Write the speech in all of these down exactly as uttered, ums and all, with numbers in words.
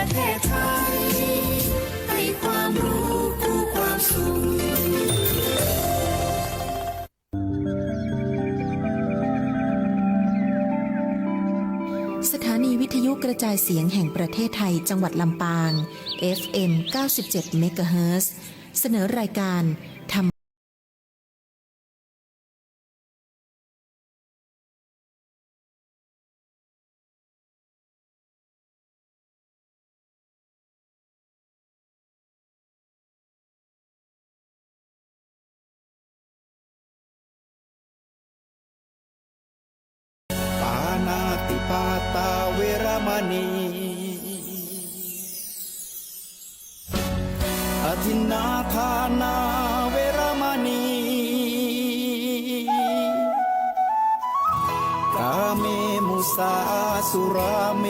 ประเทศไทย ให้ความรู้คู่ความสุข สถานีวิทยุกระจายเสียงแห่งประเทศไทย จังหวัดลำปาง เอฟเอ็ม เก้าสิบเจ็ด เมกะเฮิรตซ์ เสนอรายการธรรม ปาณาติปาตาเวระมะณี อทินนาทานาเวระมะณี กาเมมุสาสุราเม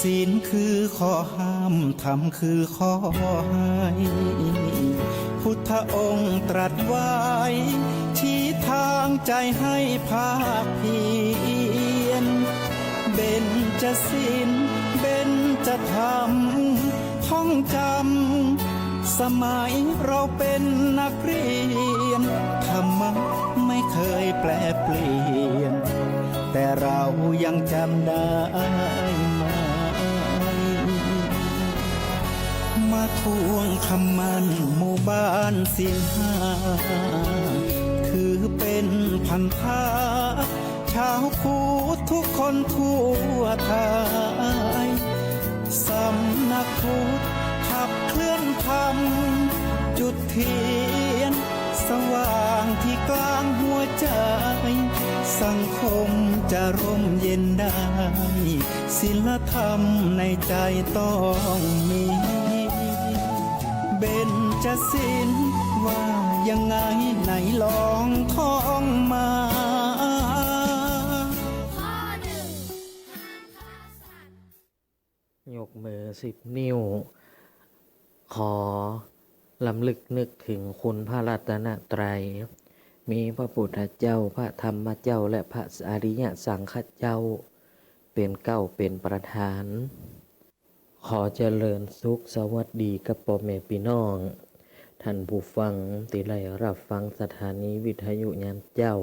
ศีลคือข้อห้าม ธรรมคือข้อให้ พุทธองค์ตรัสไว้ ชี้ทางใจให้ภาคเพียร เบญจศีล เบญจธรรม ท่องจำ สมัยเราเป็นนักเรียน ธรรมะไม่เคยแปรเปลี่ยน แต่เรายังจำได้ไหม มาทวงคำมั่นหมู่บ้านศีลห้า ถือเป็นพันธะ ชาวพุทธทุกคนทั่วไทย สำนักพุทธขับเคลื่อนธรรม จุดเทียนสว่างที่กลางหัวใจ สังคมจะร่มเย็นได้ ศีลธรรมในใจต้องมี เบญจศีลว่ายังไง ไหนลองท่องมา ยกมือสิบนิ้ว ขอรำลึกนึกถึงคุณพระรัตนตรัย มีพระพุทธเจ้า พระธรรมเจ้า และพระอริยสังฆเจ้า เป๋นเก๊าเป๋นประธาน ขอเจริญสุขสวัสดีกับป้อแม่ปี้น้อง ท่านผู้ฟังตี้ได้ฮับฟังสถานีวิทยุยามเจ๊า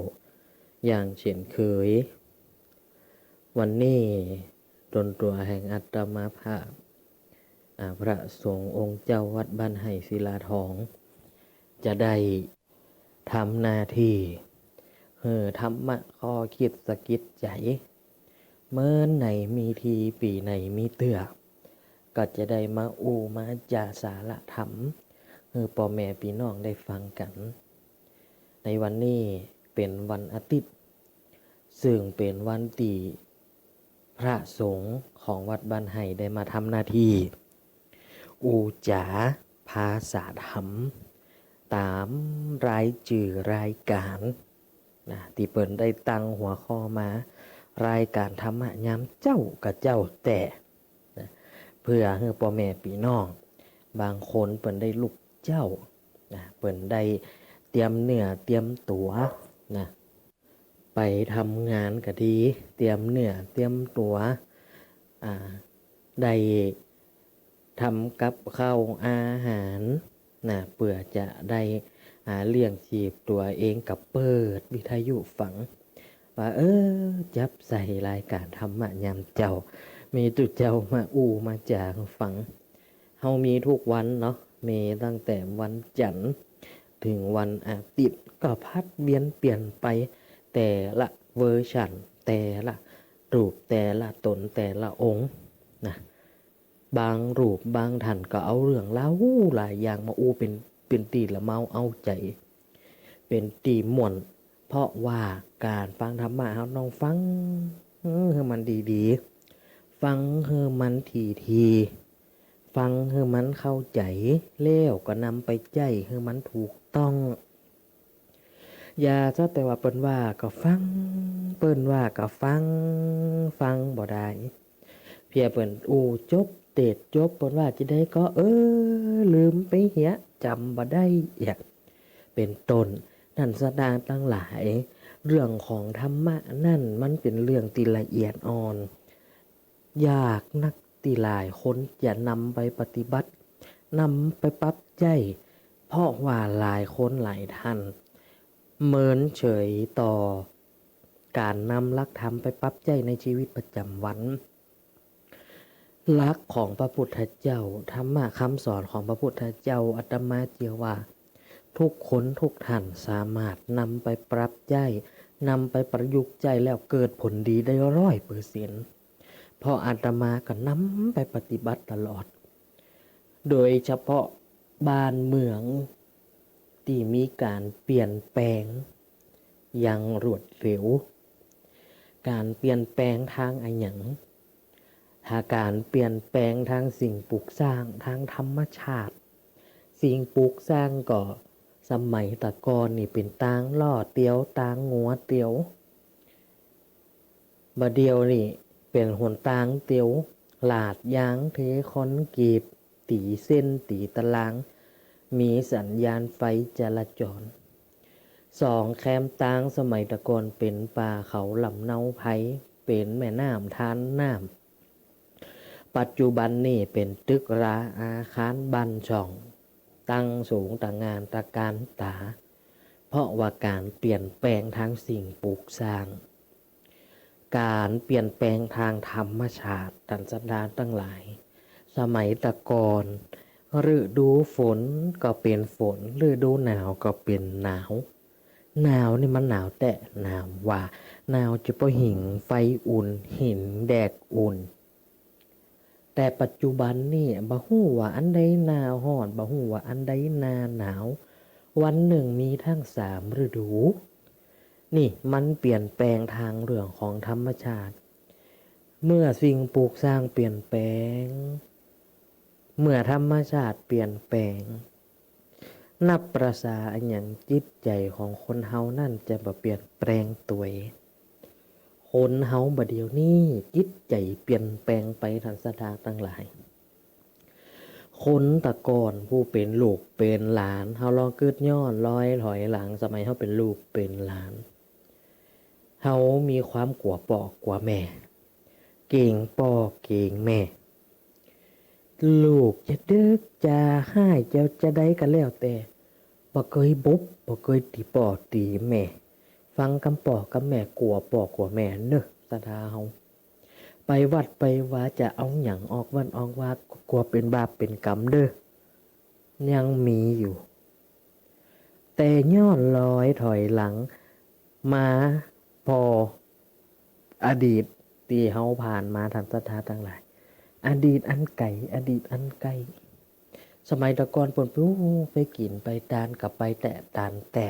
อย่างเช่นเคย วันนี้ตนตั๋วแห่งอาตมาภาพ อ่า พระสงฆ์องค์เจ้าวัดบ้านไฮ่ศิลาทอง จะได้ ทำหน้าตี้หื้อธรรมะข้อคิดสะกิดใจ๋ เมินไหนมีที ปี๋ไหนมีเตื้อ ก็จะได้มาอู้มาจ๋าสาระธรรม หื้อป้อแม่ปี้น้องได้ฟังกั๋น ในวันนี้เป๋นวันอาทิตย์ ซึ่งเป๋นวันตี้ พระสงฆ์ของวัดบ้านไฮ่ได้มาทำหน้าตี้ อู้จ๋าภาษาธรรม ต๋ามรายจื้อรายก๋านนะ ตี้เปิ้นได้ตั้งหัวข้อมา รายก๋านธรรมะยามเจ๊าก็เจ๊าแต๊นะ เปื้อหื้อป้อแม่ปี้น้อง บางคนเปิ้นได้ลุกเจ๊านะ เปิ้นได้เตรียมเนื้อเตรียมตั๋วนะ ไปทำงานก็ดี เตรียมเนื้อเตรียมตั๋ว อ่า ได้ทำกับข้าวอาหารนะ เปื้อจะได้ อ่า เลี้ยงจีบตั๋วเอง ก็เปิดวิทยุฟัง ว่า เออ จับใส่รายก๋านธรรมะยามเจ๊า มีตุ๊เจ้ามาอู้มาจ๋าหื้อฟัง เฮามีทุกวันเนาะ มีตั้งแต่วันจันทร์เถิงวันอาทิตย์ ก็ผลัดเวียนเปลี่ยนไป แต่ละเวอร์ชัน แต่ละรูป แต่ละต๋น แต่ละองค์นะ บางรูปบางท่านก็เอาเรื่องราวหลายอย่างมาอู้เป๋น เป๋นตี้ละเมาเอาใจ๋ เป๋นตี้ม่วน เพราะว่าก๋านฟังธรรมะเฮาต้องฟังหื้อมันดีๆ ฟังหื้อมันถี่ๆ ฟังหื้อมันเข้าใจ๋ แล้วก็นำไปใจ๊หื้อมันถูกต้อง อย่าสักแต่ว่าเปิ้นว่าก็ฟัง เปิ้นว่าก็ฟัง ฟังบ่ได้ เพียงเปิ้นอู้จบ เตสน์จบ เปิ้นว่าจะใดก็ เออ ลืมไปเหีย จ๋ำบ่ได้เหีย เป๋นต้น ท่านศรัทธาตังหลาย เรื่องของธรรมะนั้นมันเป๋นเรื่องตี้ละเอียดอ่อน ยากนักตี้หลายคนจะนำไปปฏิบัติ นำไปปรับใจ๊ เพราะว่าหลายคนหลายท่านเมินเฉยต่อก๋านนำหลักธรรมไปปรับใจ๊ในชีวิตประจำวัน หลักของพระพุทธเจ้า ธรรมะคำสอนของพระพุทธเจ้า อาตมาเจื้อว่า ทุกคนทุกท่านสามารถนำไปปรับใจ๊ นำไปประยุกต์ใจ๊แล้วเกิดผลดีได้ร้อยเปอร์เซ็นต์ เพราะอาตมาก็นำไปปฏิบัติตลอด โดยเฉพาะบ้านเมืองตี้มีก๋านเปลี่ยนแปลงอย่างรวดเร็ว ก๋านเปลี่ยนแปลงตางอะหยัง ถ้าก๋านเปลี่ยนแปลงตางสิ่งปลูกสร้าง ตางธรรมชาติ สิ่งปลูกสร้างก็สมัยตะก่อนนี่เป๋นตางล้อเตียว ตางงัวเตียว บ่าเดี่ยวนี่เป๋นหนตางเตียว ลาดยาง เทคอนกรีต ตี๋เส้น ตี๋ตาราง มีสัญญาณไฟจราจร สองแคมตางสมัยตะก่อนเป๋นป่าเขาลำเนาไพร เป๋นแม่น้ำทานน้ำ ปัจจุบันนี่เป๋นตึกราอาคารบ้านช่อง ตั้งสูงตระหง่านตระก๋านต๋า เพราะว่าก๋านเปลี่ยนแปลงตางสิ่งปลูกสร้าง ก๋านเปลี่ยนแปลงตางธรรมชาติ ท่านศรัทธาตังหลาย สมัยตะก่อน ฤดูฝนก็เป๋นฝน ฤดูหนาวก็เป๋นหนาว หนาวนี่มันหนาวแต๊ หนาวว่า หนาวจะเป๋นหิงไฟอุ่น หิงแดดอุ่น แต่ปัจจุบันนี่บ่ฮู้ว่าอันใดหน้าฮ้อน บ่ฮู้ว่าอันใดหน้าหนาว วันนึ่งมีตึงสามฤดู นี่มันเปลี่ยนแปลงตางเรื่องของธรรมชาติ เมื่อสิ่งปลูกสร้างเปลี่ยนแปลง เมื่อธรรมชาติเปลี่ยนแปลง นับประสาอะหยังจิตใจ๋ของคนเฮานั้นจะบ่เปลี่ยนแปลงตวย คนเฮาบ่าเดี่ยวนี้จิตใจ๋เปลี่ยนแปลงไป ท่านศรัทธาตังหลาย คนตะก่อนผู้เป๋นลูกเป๋นหลาน เฮาลองกึ๊ดย้อนรอยถอยหลัง สมัยเฮาเป๋นลูกเป๋นหลาน เฮามีความกั๋วป้อกั๋วแม่ เก๋งป้อเก๋งแม่ ลูกจะเดิกจะฮ้ายจะ จะใดก็แล้วแต่ บ่เกยบุบ บ่เกยตี๋ป้อตี๋แม่ ฟังกำป้อกำแม่ กั๋วป้อกั๋วแม่เนาะ ศรัทธาเฮา ไปวัดไปวาจะเอาหยังออกวัดออกวา กั๋วเป๋นบาปเป๋นกรรมเนาะ ยังมีอยู่ แต่ย้อนรอยถอยหลังมา ผ่ออดีตตี้เฮาผ่านมา ท่านศรัทธาตังหลาย อดีตอันไก๋ อดีตอันใก้ สมัยตะก่อนเปิ้นไป โอ้ ไปกิ๋นไปตานก็ไปแต๊ตานแต๊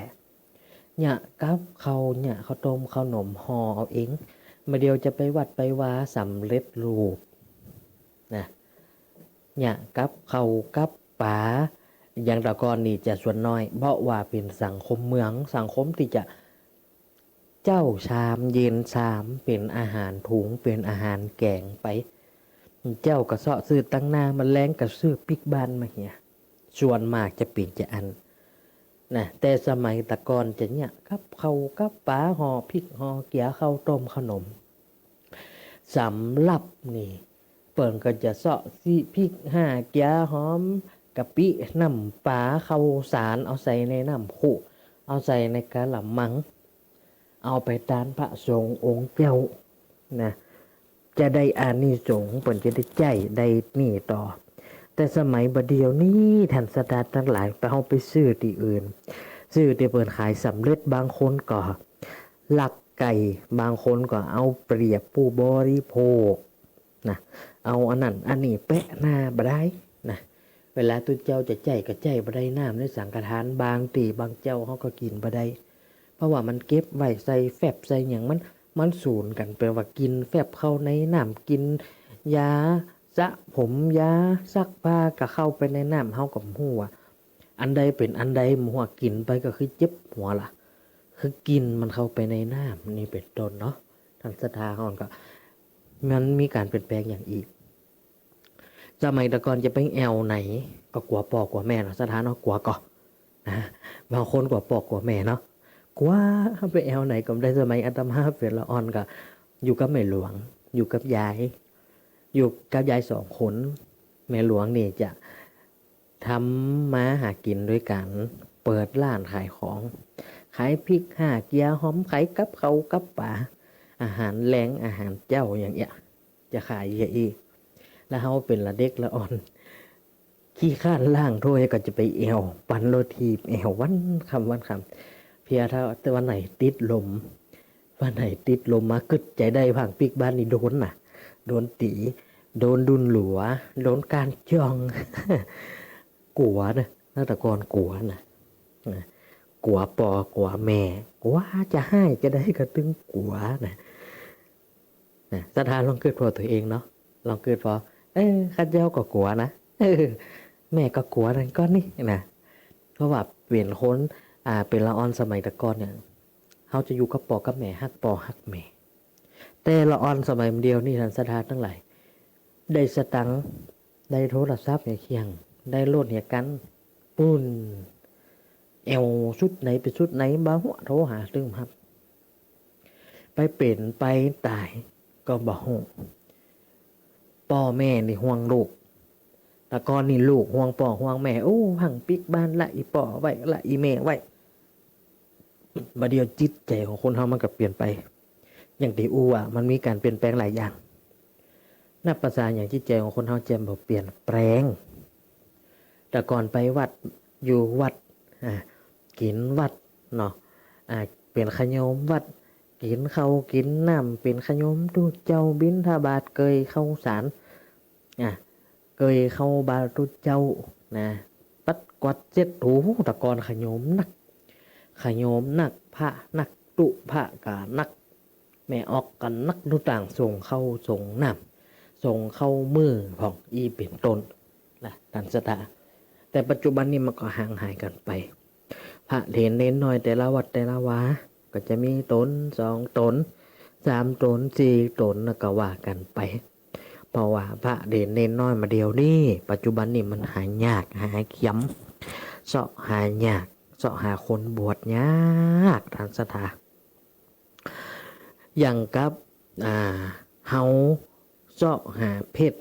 เยียะกับข้าว เยียะข้าวต้มข้าวหนมห่อเอาเอง บ่าเดี่ยวจะไปวัดไปวาสำเร็จรูปนะ เยียะกับข้าวกับป๋า อย่างตะก่อนนี่จะส่วนน้อย เพราะว่าเป๋นสังคมเมือง สังคมตี้จะ เจ๊าซามเย็นซาม เป๋นอาหารถุง เป๋นอาหารแก๋งไป เจ๊าก็เซาะซื้อตังหน้า บ่าแลงก็ซื้อปิ๊กบ้านมาเหีย ส่วนมากจะเป๋นจาอั้นนะ แต่สมัยตะก่อนจะเยียะกับข้าวกับป๋า ห่อปิ๊กห่อเกี๊ยะ ข้าวต้มข้าวหนม สำรับนี่ เปิ้นก็จะเซาะซี้ปิ๊ก ห่าเกี๊ยะหอม กะปิ น้ำป๋า ข้าวสาร เอาใส่ในน้ำคุ เอาใส่ในกะละมัง เอาไปตานพระสงฆ์องค์เจ้านะ จะได้อานิสงส์ เปิ้นจะได้ใจ๊ได้นี่ต่อ แต่สมัยบ่าเดี่ยวนี้ ท่านศรัทธาตังหลาย ไป เฮาไปซื้อตี้อื่น ซื้อตี้เปิ้นขายสำเร็จ บางคนก็ลักไก่ บางคนก็เอาเปรียบผู้บริโภค นะ เอาอันนั้นอันนี้แปะหน้าบ่ได้นะ เวลาตุ๊เจ้าจะใจ๊ก็ใจ๊บ่ได้ น้ำในสังฆทาน บางตี้บางเจ้าเฮาก็กิ๋นบ่ได้ เพราะว่ามันเก็บไว้ใส่แฟบใส่หยัง มัน มันสูนกั๋น แปลว่ากิ๋นแฟบเข้าในน้ำ กิ๋นยาสระผม ยาซักผ้าก็เข้าไปในน้ำ เฮาก็บ่ฮู้ว่าอันใดเป๋นอันใด บ่ฮู้ว่ากิ๋นไปก็คือเจ็บหัวละ คือกิ๋นมันเข้าไปในน้ำ นี่เป๋นต้นเนาะ ท่านศรัทธาเฮาก็ มันมีก๋านเปลี่ยนแปลงอย่างอี้ สมัยแต่ก่อนจะไปแอ่วไหนก็กั๋วป้อกั๋วแม่เนาะ ศรัทธาเนาะ กั๋วก่อ นะ บางคนกั๋วป้อกั๋วแม่เนาะ กั๋วไปแอ่วไหนก็บ่ได้ สมัยอาตมาเป๋นละอ่อนก็อยู่กับแม่หลวง อยู่กับยาย อยู่กับยายสองคน แม่หลวงนี่จะทำมาหากิ๋นโดยก๋านเปิดร้านขายของ ขายพริก ข่า เจียว หอม ขายกับข้าวกับป๋า อาหารแลง อาหารเจ๊าอย่างเอี้ย จะขายเยียะอี้ แล้วเฮาเป๋นละเด็กละอ่อน ขี้คร้านล้างถ้วยก็จะไปแอ่ว ปั่นรถถีบแอ่ววันค่ำวันค่ำ เพียงถ้าแต่วันไหนติดลม วันไหนติดลมมากึ๊ดใจ๋ได้ ผ่างปิ๊กบ้านนี่โดนนะ โดนตี๋ โดนดุลหลัว โดนก้านจ้อง กั๋วนะ ตั้งแต่ก่อนกั๋วนะ นะ กั๋วป้อกั๋วแม่ กั๋วจะฮ้ายจะใดก็ตึงกั๋วนะ นะ ศรัทธาลองกึ๊ดผ่อตั๋วเองเนาะ ลองกึ๊ดผ่อ เออ ข้าเจ้าก็กั๋วนะ เออ แม่ก็กั๋วเหมือนกั๋นนี่นะ เพราะว่าเป๋นคน อ่า เป๋นละอ่อนสมัยแต่ก่อนเนี่ย เฮาจะอยู่กับป้อกับแม่ ฮักป้อฮักแม่ แต่ละอ่อนสมัยเดี๋ยวนี้ท่านศรัทธาตังหลาย ได้สตางค์ ได้โทรศัพท์เหียเคียง ได้รถเหียกั๋น ปู๊น แอ่วสุดไหนไปสุดไหนบ่ฮู้ โทรหาตึงฮับ ไปเป๋นไปต๋ายก็บ่ฮู้ ป้อแม่นี่ห่วงลูก แต่ก่อนนี่ลูกห่วงป้อห่วงแม่ โอ้ หั่งปิ๊กบ้านละอี่ป้อไว้ ละอี่แม่ไว้ บ่าเดี่ยวจิตใจ๋ของคนเฮามันก็เปลี่ยนไป อย่างตี้อู้ว่ามันมีก๋านเปลี่ยนแปลงหลายอย่าง นับประสาอย่างจิตใจ๋ของคนเฮาจะบ่เปลี่ยนแปลง แต่ก่อนไปวัด อยู่วัด อ่า กิ๋นวัดเนาะ อ่า เป๋นขะโยมวัด กิ๋นข้าวกิ๋นน้ำ เป๋นขะโยมตุ๊เจ้า บิณฑบาต เกยข้าวสาร อ่ะ เกยข้าวบาตรตุ๊เจ้านะ ปัดกวาดเช็ดถู แต่ก่อนขะโยมนัก ขะโยมนัก พระนัก ตุ๊พระก็นัก แม่ออกก็นัก ตุ๊ต่าง สงฆ์ข้าวสงฆ์น้ำ สงฆ์ข้าวมื้อพ่อง อี้เป๋นต้นนะ ท่านศรัทธา แต่ปัจจุบันนี้มันก็ห่างหายกั๋นไป พระเณรเณรน้อยแต่ละวัดแต่ละวา ก็จะมีต๋น สองต๋น สามต๋น สี่ต๋น แล้วก็ว่ากั๋นไป เพราะว่าพระเณรเณรน้อยมาเดี๋ยวนี้ ปัจจุบันนี้มันหายาก หาเขียม เซาะหายาก เซาะหาคนบวชยาก ท่านศรัทธา อย่างกับ อ่า เฮาเซาะหาเพชร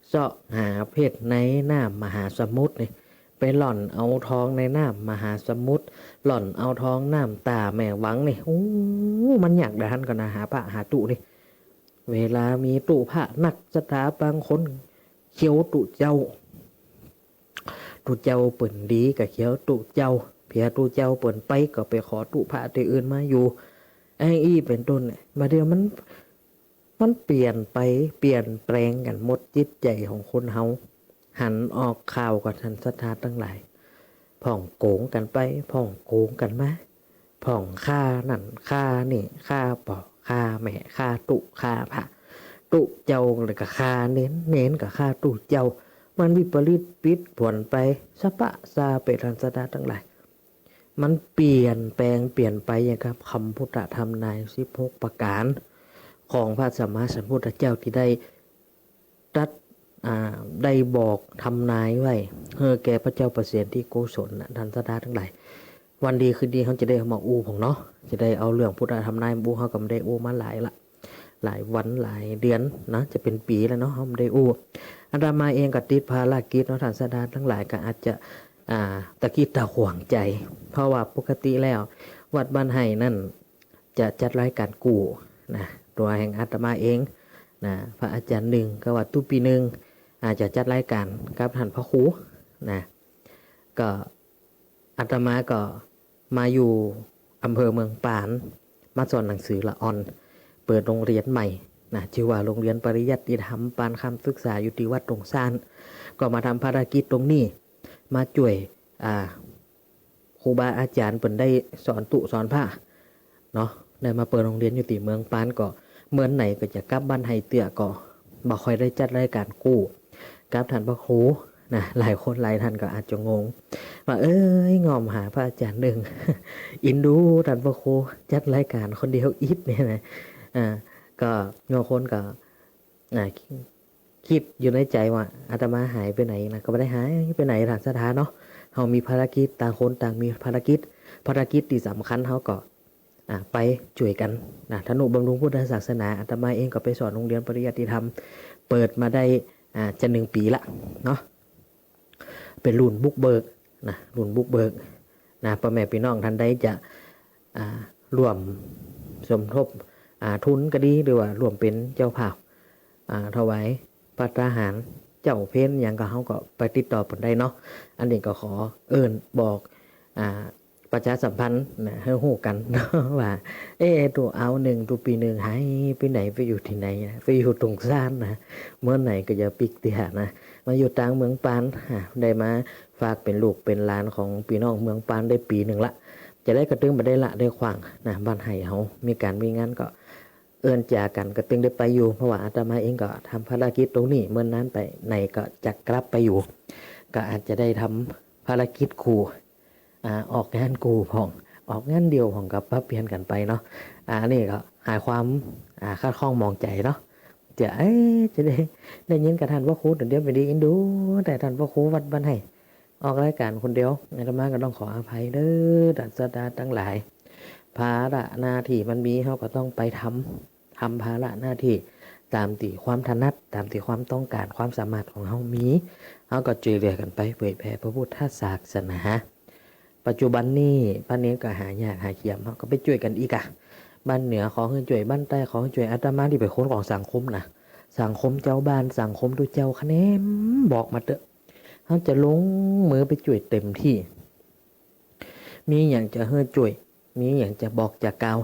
เซาะหาเพชรในน้ำมหาสมุทรนี่ ไปหล่อนเอาทองในน้ำมหาสมุทร หล่อนเอาทองน้ำต๋าแม่วังนี่ โอ้ มันยากดายหั้นก่อนะ หาพระหาตุ๊นี่ เวลามีตุ๊พระนักศรัทธาบางคนเคี้ยวตุ๊เจ้า ตุ๊เจ้าเปิ้นดีก็เคี้ยวตุ๊เจ้า เพียตุ๊เจ้าเปิ้นไปก็ไปขอตุ๊พระตี้อื่นมาอยู่ อั้นอี้เป๋นต้นเนี่ย บ่าเดี่ยวมัน มันเปลี่ยนไป เปลี่ยนแปลงกั๋นหมด จิตใจ๋ของคนเฮา หันออกข่าวก่อ ท่านศรัทธาตังหลาย พ่องโก๋งกั๋นไป พ่องโก๋งกั๋นมา พ่องฆ่านั่นฆ่านี่ ฆ่าป้อฆ่าแม่ ฆ่าตุ๊ฆ่าพระ ตุ๊เจ้าแล้วก็ฆ่าเณร เณรก็ฆ่าตุ๊เจ้า มันวิปริตผิดผวนไป สะปะซาไป ท่านศรัทธาตังหลาย มันเปลี่ยนแปลงเปลี่ยนไปอย่างกับคำพุทธธรรมนายสิบหกประก๋าน ของพระสัมมาสัมพุทธเจ้าตี้ได้ตรัส อ่า ได้บอกทำนายไว้ หื้อแก่พระเจ้าประเสนทิโกศลนะ ท่านศรัทธาตังหลาย วันดีคืนดีเฮาจะได้เอามาอู้พ่องเนาะ จะได้เอาเรื่องพุทธธรรมนายมาอู้ เฮาก็บ่ได้อู้มาหลายละ หลายวันหลายเดือนนะ จะเป๋นปี๋แล้วเนาะ เฮาบ่ได้อู้ อาตมาเองก็ติดภารกิจเนาะ ท่านศรัทธาตังหลาย ก็อาจจะ อ่า ตะขิดตะขวงใจ๋ เพราะว่าปกติแล้ววัดบ้านไฮ่นั่นจะจัดรายก๋านกู้นะ ตั๋วแห่งอาตมาเองนะ พระอาจ๋ารย์นึ่งก็ว่าตุ๊ปี๋นึ่ง อ่า จะจัดรายก๋านกับท่านพระครูนะ ก็ อาตมาก็มาอยู่อำเภอเมืองปาน มาสอนหนังสือละอ่อน เปิดโรงเรียนใหม่นะ จื้อว่าโรงเรียนปริยัติธรรมปานคำศึกษา อยู่ตี้วัดตงซ่าน ก็มาทำภารกิจตรงนี้ มาจ้วย อ่า ครูบาอาจ๋ารย์เปิ้นได้สอนตุ๊สอนพระเนาะ ได้มาเปิดโรงเรียนอยู่ตี้เมืองปาน ก็เมินไหนก็จะกลับบ้านไฮ่เตื้อ ก็บ่ค่อยได้จัดรายก๋านกู้ กับท่านพระครูนะ หลายคนหลายท่านก็อาจจะงงว่า เอ้ย ง่อมหาพระอาจ๋ารย์นึ่ง อินดูท่านพระครูจัดรายก๋านคนเดียวอิดเนี่ยนะ อ่า ก็บางคนก็ อ่า กึ๊ดอยู่ในใจ๋ว่าอาตมาหายไปไหนนะ ก็บ่ได้หายไปไหน ท่านศรัทธาเนาะ เฮามีภารกิจ ต่างคนต่างมีภารกิจ ภารกิจตี้สำคัญเฮาก็ อ่า ไปจ้วยกั๋นนะ ทนุบำรุงพุทธศาสนา อาตมาเองก็ไปสอนโฮงเฮียนปริยัติธรรม เปิดมาได้ อ่า จะหนึ่งปี๋ละเนาะ เป๋นรุ่นบุกเบิกนะ รุ่นบุกเบิกนะ ป้อแม่ปี้น้องต้านใดจะ อ่า ร่วมสมทบ อ่า ทุนก็ดี หรือว่าร่วมเป๋นเจ้าภาพ อ่า ถวายภัตตาหาร เจ๊าเพลหยังก็ เฮาก็ไปติดต่อเปิ้นได้เนาะ อันนี้ก็ขอเอิ้นบอก อ่า ประชาสัมพันธ์นะ หื้อฮู้กั๋นเนาะ ว่า เอ๊ะ ตุ๊เอานึ่ง ตุ๊ปี้นึ่งหายไปไหน ไปอยู่ตี้ไหนนะ ไปอยู่ตุงซานนะ เมื่อไหนก็จะปิ๊กเตื้อนะ มาอยู่ตางเมืองปาน อ่า ได้มาฝากเป๋นลูกเป๋นหลานของปี้น้องเมืองปานได้ปี๋นึ่งละ จะได้กระตึงบ่ได้ละได้ขว้างนะ บ้านไฮ่เฮามีก๋านมีงานก็เอิ้นจ๋ากั๋น กระตึงได้ไปอยู่ เพราะว่าอาตมาเองก็ทำภารกิจตรงนี้ เมื่อนานไปไหนก็จะกลับไปอยู่ ก็อาจจะได้ทำภารกิจคู่ อ่า ออกงานคู่พ่อง ออกงานเดี่ยวพ่อง ก็ปรับเปลี่ยนกั๋นไปเนาะ อ่า อันนี้ก็หายความ อ่า ขัดข้องหมองใจ๋เนาะ จะ เอ๊ะ จะได้ ได้ยินกับท่านพระครู เดี๋ยวไปดีอินดู แต่ท่านพระครูวัดบ้านไฮ่ ออกรายการคนเดียว อาตมาก็ต้องขออภัยเด้อ ท่านศรัทธาตังหลาย ภาระหน้าตี้มันมี เฮาก็ต้องไปทำ ทำภาระหน้าตี้ต๋ามตี้ความถนัด ต๋ามตี้ความต้องก๋าน ความสามารถของเฮามี เฮาก็จ้วยเหลือกั๋นไปเผยแผ่พระพุทธศาสนา ปัจจุบันนี้ป้าเน้นก็หายากหาเข็ม เฮาก็ไปจ้วยกั๋นอีกอะ บ้านเหนือขอหื้อจ้วย บ้านใต้ขอหื้อจ้วย อาตมาตี้เป๋นคนของสังคมนะ สังคมเจ้าบ้าน สังคมตุ๊เจ้าคะแนน บอกมาเต๊อะ เฮาจะลงมือไปจ้วยเต็มตี้ มีหยังจะหื้อจ้วย มีหยังจะบอกจะกล่าว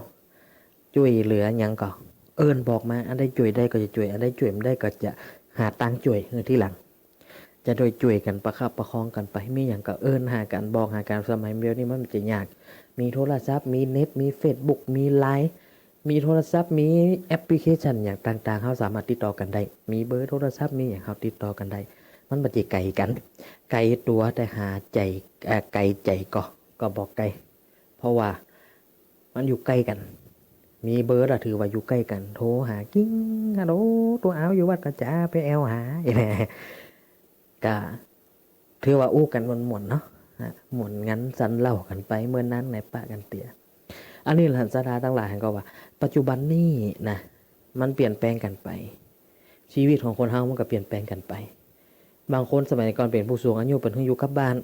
จ้วยเหลือหยังก็เอิ้นบอกมา อันใดจ้วยได้ก็จะจ้วย อันใดจ้วยบ่ได้ก็จะหาตางจ้วยหื้อทีหลัง จะได้จ้วยกั๋นประคับประคองกั๋นไป มีหยังก็เอิ้นหากั๋น บอกหากั๋น สมัยเดี๋ยวนี้มันจะยาก มีโทรศัพท์ มีเน็ต มีเฟซบุ๊ก มีไลน์ มีโทรศัพท์ มีแอปพลิเคชันหยังต่างๆ เฮาสามารถติดต่อกั๋นได้ มีเบอร์โทรศัพท์ มีหยังเฮาติดต่อกั๋นได้ มันบ่จะไก๋กั๋น ไก๋ตั๋วแต่หาใจ๋ เอ่อ ไก๋ใจ๋ก็ ก็บ่ไก๋ เพราะว่ามันอยู่ใก้กั๋น มีเบอร์ละถือว่าอยู่ใก้กั๋น โทรหา กริ๊ง ฮัลโหล ตุ๊เอาอยู่วัดก่อจ๊ะ ไปแอ่วหา ก็ถือว่าอู้กั๋นม่วนๆ เนาะ ฮะ ม่วนงันสันเหล้ากั๋นไป เมื่อนานในปะกั๋นเตื้อ อันนี้ล่ะศรัทธาตังหลายก็ว่า ปัจจุบันนี้นะ มันเปลี่ยนแปลงกั๋นไป ชีวิตของคนเฮามันก็เปลี่ยนแปลงกั๋นไป บางคนสมัยก่อนเป๋นผู้สูงอายุ เปิ้นหื้ออยู่กับบ้าน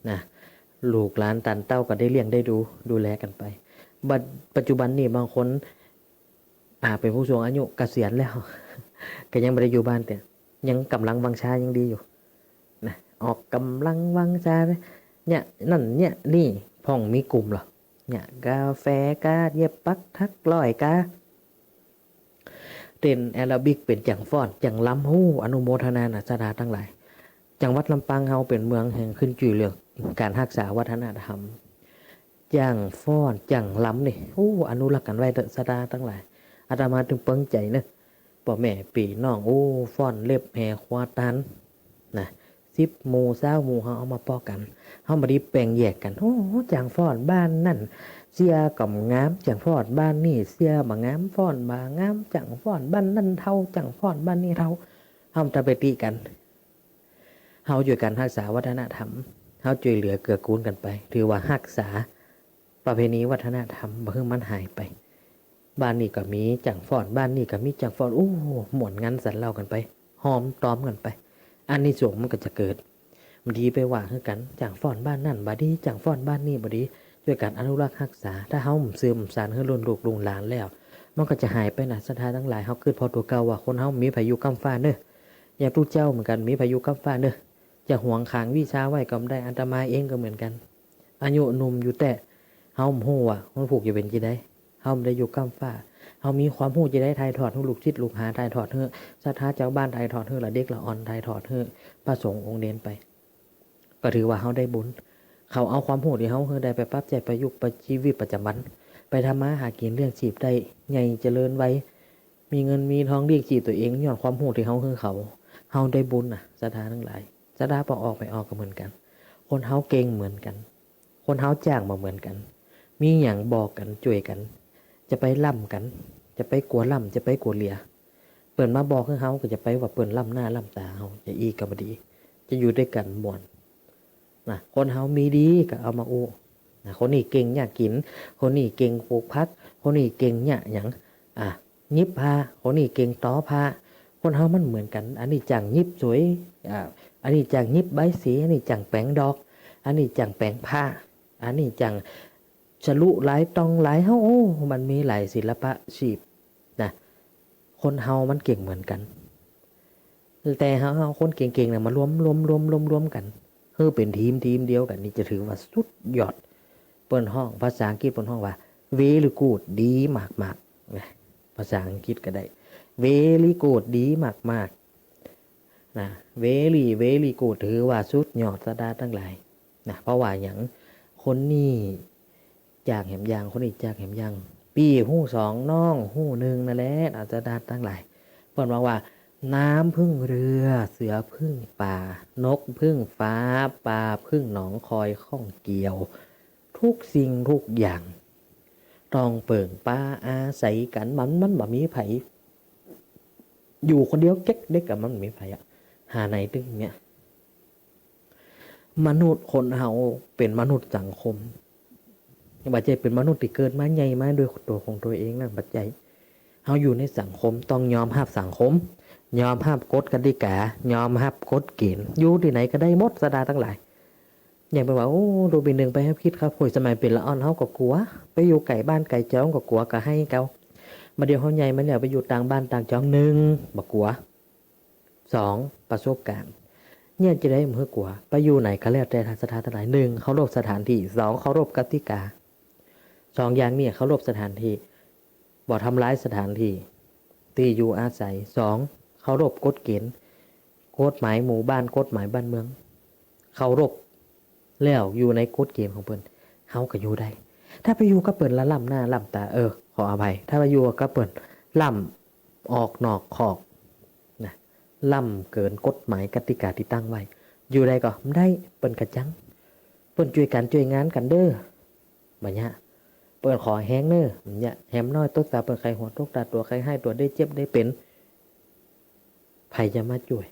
นะ ลูกหลานตานเต้าก็ได้เลี้ยงได้ดู ดูแลกั๋นไป บัดปัจจุบันนี้บางคน อ่า เป๋นผู้สูงอายุเกษียณแล้ว ก็ยังบ่ได้อยู่บ้านเตื้อ ยังก๋ำลังวังชายังดีอยู่นะ ออกก๋ำลังวังชา เยียะนั่นเยียะนี่ พ่องมีกลุ่มเหรอ เยียะกาแฟกา เย็บปักถักร้อยกา เต้นแอโรบิก เป๋นจ๋างฟ้อนจ๋างลำ ฮู้ อนุโมทนานะศรัทธาตังหลาย จังหวัดลำปางเฮาเป๋นเมืองแห่งขึ้นจื้อเรื่องก๋านฮักษาวัฒนธรรม จ๋างฟ้อนจ๋างลำนี่ ฮู้ อนุรักษ์กั๋นไว้เต๊อะศรัทธาตังหลาย อาตมาตึงเปิงใจ๋เนาะ ป้อแม่ปี้น้อง โอ้ ฟ้อนเล็บแห่ครัวตัน นะ สิบหมู่ ซาวหมู่ เฮาเอามาป้อกั๋น เฮาบ่ดีแบ่งแยกกั๋น โอ้ จ๋างฟ้อนบ้านนั่นเสี้ยก็บ่งาม จ๋างฟ้อนบ้านนี่เสี้ยบ่งาม ฟ้อนบ่งาม จ๋างฟ้อนบ้านนั่นเฒ่า จ๋างฟ้อนบ้านนี่เฒ่า เฮาบ่ต้องไปติกั๋น เฮาจ้วยกั๋นฮักษาวัฒนธรรม เฮาจ้วยเหลือเกื้อกูลกั๋นไป ถือว่าฮักษาประเพณีวัฒนธรรมบ่หื้อมันหายไป บ้านนี้ก็มีจ๋างฟ้อน บ้านนี้ก็มีจ๋างฟ้อน โอ้ ม่วนงันสันเหล้ากั๋นไป หอมตอมกั๋นไป อานิสงส์มันก็จะเกิด บ่ดีไปว่าหื้อกั๋น จ๋างฟ้อนบ้านนั่นบ่ดี จ๋างฟ้อนบ้านนี่บ่ดี จ้วยกั๋นอนุรักษ์ฮักษา ถ้าเฮาบ่สืบสานหื้อรุ่นลูกรุ่นหลานแล้ว มันก็จะหายไปนะศรัทธาตังหลาย เฮากึ๊ดผ่อตั๋วเก่าว่าคนเฮาบ่มีใผอยู่ก้ำฟ้าเนาะ อย่างตุ๊เจ้าเหมือนกั๋น บ่มีใผอยู่ก้ำฟ้าเนาะ จะหวงขังวิชาไว้ก็บ่ได้ อาตมาเองก็เหมือนกั๋น อายุหนุ่มอยู่แต๊ เฮาบ่ฮู้ว่ามันผูกจะเป๋นจะใด เฮาบ่ได้อยู่ก้ำฟ้า เฮามีความฮู้จะได้ถ่ายทอดหื้อลูกศิษย์ลูกหา ถ่ายทอดหื้อศรัทธาจาวบ้าน ถ่ายทอดหื้อละเด็กละอ่อน ถ่ายทอดหื้อพระสงฆ์องค์เณรไป ก็ถือว่าเฮาได้บุญ เขาเอาความฮู้ตี้เฮาหื้อได้ไปปรับใจ๊ประยุกต์ไปชีวิตประจ๋ำวัน ไปทำมาหากิ๋นเลี้ยงชีพได้ใหญ่เจริญไว มีเงินมีทองเลี้ยงชีพตั๋วเอง ย้อนความฮู้ตี้เฮาหื้อเขา เฮาได้บุญนะศรัทธาตังหลาย ศรัทธาป้อออกแม่ออกก็เหมือนกั๋น คนเฮาเก่งเหมือนกั๋น คนเฮาจ้างบ่เหมือนกั๋น มีหยังบอกกั๋นจ้วยกั๋น จะไปล้ำกั๋น จะไปกั๋วล้ำ จะไปกั๋วเหลือ เปิ้นมาบอกหื้อเฮาก็จะไปว่าเปิ้นล้ำหน้าล้ำต๋าเฮา จะอี้ก็บ่ดี จะอยู่ตวยกั๋นม่วน นะ คนเฮามีดีก็เอามาอู้ นะ คนนี้เก่งเยียะกิ๋น คนนี้เก่งปลูกผัก คนนี้เก่งเยียะหยัง อ่ะ หยิบผ้า คนนี้เก่งตอผ้า คนเฮามันเหมือนกั๋น อันนี้จ้างหยิบสวย อ่า อันนี้จ้างหยิบใบสี อันนี้จ้างแป๋งดอก อันนี้จ้างแป๋งผ้า อันนี้จ้างฉลุลายต่องลาย เฮา โอ้ มันมีหลายศิลปะอาชีพนะ คนเฮามันเก่งเหมือนกั๋น แต่เฮา เฮาคนเก่งๆ น่ะ มารวม รวม รวม รวม รวมกั๋น หื้อเป๋นทีม ทีมเดียวกั๋น นี่จะถือว่าสุดยอด เปิ้นฮ้อง ภาษาอังกฤษเปิ้นฮ้องว่า very good ดีมากๆ นะ ภาษาอังกฤษก็ได้ very good ดีมากๆ นะ very very good ถือว่าสุดยอด ศรัทธาตังหลาย นะ เพราะว่าหยัง คนนี้จาดแหมยัง คนนี้จาดแหมยัง ปี้ฮู้สอง น้องฮู้นึ่งนั่นแหละ ศรัทธาตังหลาย เปิ้นว่าว่า น้ำพึ่งเรือ เสือพึ่งป่า นกพึ่งฟ้า ปลาพึ่งหนอง คอยข้องเกี่ยว ทุกสิ่งทุกอย่าง ต้องเปิ่งปาอาศัยกั๋น มัน มันบ่มีใผ อยู่คนเดียวเก๊กเด็กอะ มันบ่มีใผอะ หาไหนตึงเนี่ย มนุษย์คนเฮาเป๋นมนุษย์สังคม บ่ใจ้เป๋นมนุษย์ตี้เกิดมาใหญ่มาโดยตั๋วของตั๋วเองนะ บ่ใจ้ เฮาอยู่ในสังคม ต้องยอมฮับสังคม ยอมฮับกฎกติกา ยอมฮับกฎเกณฑ์ อยู่ตี้ไหนก็ได้หมด ศรัทธาตังหลาย อย่างไปว่า โอ้ ลูกปี๋นึ่งไปฮับคิดครับ โอ้ย สมัยเป๋นละอ่อนเฮาก็กั๋ว ไปอยู่ไก๋บ้านไก๋จองก็กั๋ว ก็ไห้เก่า บ่าเดี่ยวเฮาใหญ่มาแล้ว ไปอยู่ต่างบ้านต่างจอง นึ่ง บ่กั๋ว สอง ประสบการณ์ เนี่ยจะได้บ่หื้อกั๋ว ไปอยู่ไหนก็แล้วแต่ ศรัทธาตังหลาย นึ่ง เคารพสถานที่ สอง เคารพกติกา สองอย่างเนี่ย เคารพสถานที่ บ่ทำร้ายสถานที่ ตี้อยู่อาศัย สอง เคารพกฎเกณฑ์ กฎหมายหมู่บ้าน กฎหมายบ้านเมือง เคารพ แล้วอยู่ในกฎเกณฑ์ของเปิ้น เฮาก็อยู่ได้ ถ้าไปอยู่กับเปิ้นละล้ำหน้าล้ำต๋า เออ ขออภัย ถ้าไปอยู่กับเปิ้นล้ำออกนอกคอกนะ ล้ำเกินกฎหมายกติกาตี้ตั้งไว้ อยู่ได้ก่อ บ่ได้ เปิ้นกระจัง เปิ้นจ้วยกั๋นจ้วยงานกั๋นเด้อ บ่าเยียะ เปิ้นขอแฮงเน้อ บ่าเยียะ แหมน้อยตกต๋า เปิ้นใค่หัวตกต๋า ตั๋วใค่ไห้ ตั๋วได้เจ็บได้เป๋น ใผจะมาจ้วย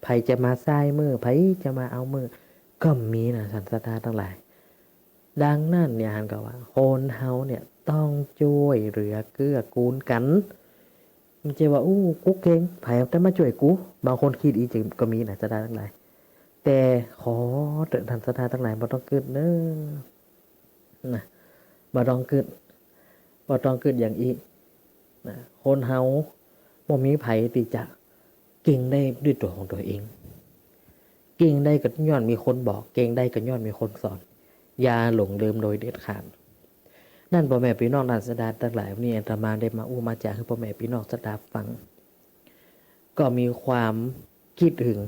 ใผจะมาซ่ายมือ ใผจะมาเอามือ ก็มีนะ ท่านศรัทธาตังหลาย ดังนั้นเนี่ย หันกาว่า คนเฮาเนี่ย ต้องจ้วยเหลือเกื้อกูลกั๋น บ่ใจ้ว่า อู้ กูเก่ง ใผจะมาจ้วยกู บางคนกึ๊ดอี้จะก็มีนะ ศรัทธาตังหลาย แต่ขอเต๊อะ ท่านศรัทธาตังหลาย บ่ต้องกึ๊ดเน้อ นะ บ่ต้องกึ๊ด บ่ต้องกึ๊ดอย่างอี้ นะ คนเฮาบ่มีใผตี้จะเก่งได้ด้วยตั๋วของตั๋วเอง เก่งได้ก็ย้อนมีคนบอก เก่งได้ก็ย้อนมีคนสอน อย่าหลงลืมโดยเด็ดขาด นั้นป้อแม่ปี้น้อง ท่านศรัทธาตังหลาย วันนี้อาตมาได้มาอู้มาจ๋าหื้อป้อแม่ปี้น้องศรัทธาฟัง ก็มีความกึ๊ดถึง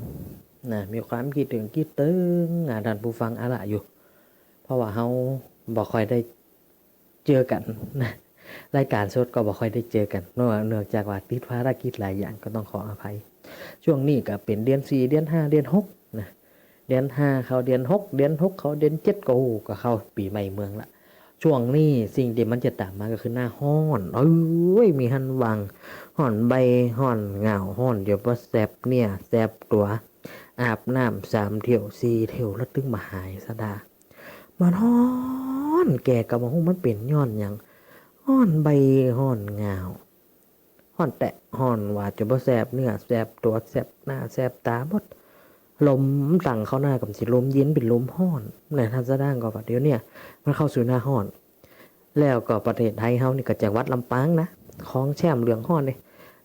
นะ มีความกึ๊ดถึงกึ๊ดเติง อ่า ท่านผู้ฟังอาละอยู่ เพราะว่าเฮาบ่ค่อยได้เจอกั๋นนะ รายก๋านสดก็บ่ค่อยได้เจอกั๋น เนาะ เนื่องจากว่าติดภารกิจหลายอย่าง ก็ต้องขออภัย ช่วงนี้ก็เป๋นเดือนสี่ เดือนห้า เดือนหกนะ เดือนห้าเข้าเดือนหก เดือนหกเข้าเดือนเจ็ด ก็ โอ้ ก็เข้าปี๋ใหม่เมืองละ ช่วงนี้สิ่งตี้มันจะต๋ามมาก็คือหน้าฮ้อน เอ้ย มีหั้นหว่าง ฮ้อนใบ้ ฮ้อนง่าว ฮ้อนจ๋นบ่าแสบเนื้อแสบตั๋ว อาบน้ำสามเที่ยว สี่เที่ยว แล้วตึงบ่าหาย ศรัทธา มันฮ้อน แกก็บ่ฮู้มันเป๋นย้อนหยัง ฮ้อนใบ้ ฮ้อนง่าว ฮ้อนแต๊ ฮ้อนว่าจ๋นบ่าแสบเนื้อแสบตั๋ว แสบหน้าแสบต๋าหมด ลมตั้งเข้าหน้าก็บ่ใจ้ลมเย็น เป๋นลมฮ้อน ในท่านศรัทธาก็ว่า เดี๋ยวเนี่ยมันเข้าสู่หน้าฮ้อน แล้วก็ประเทศไทยเฮานี่ก็จังหวัดลำปางนะ ครองแชมป์เรื่องฮ้อนเลย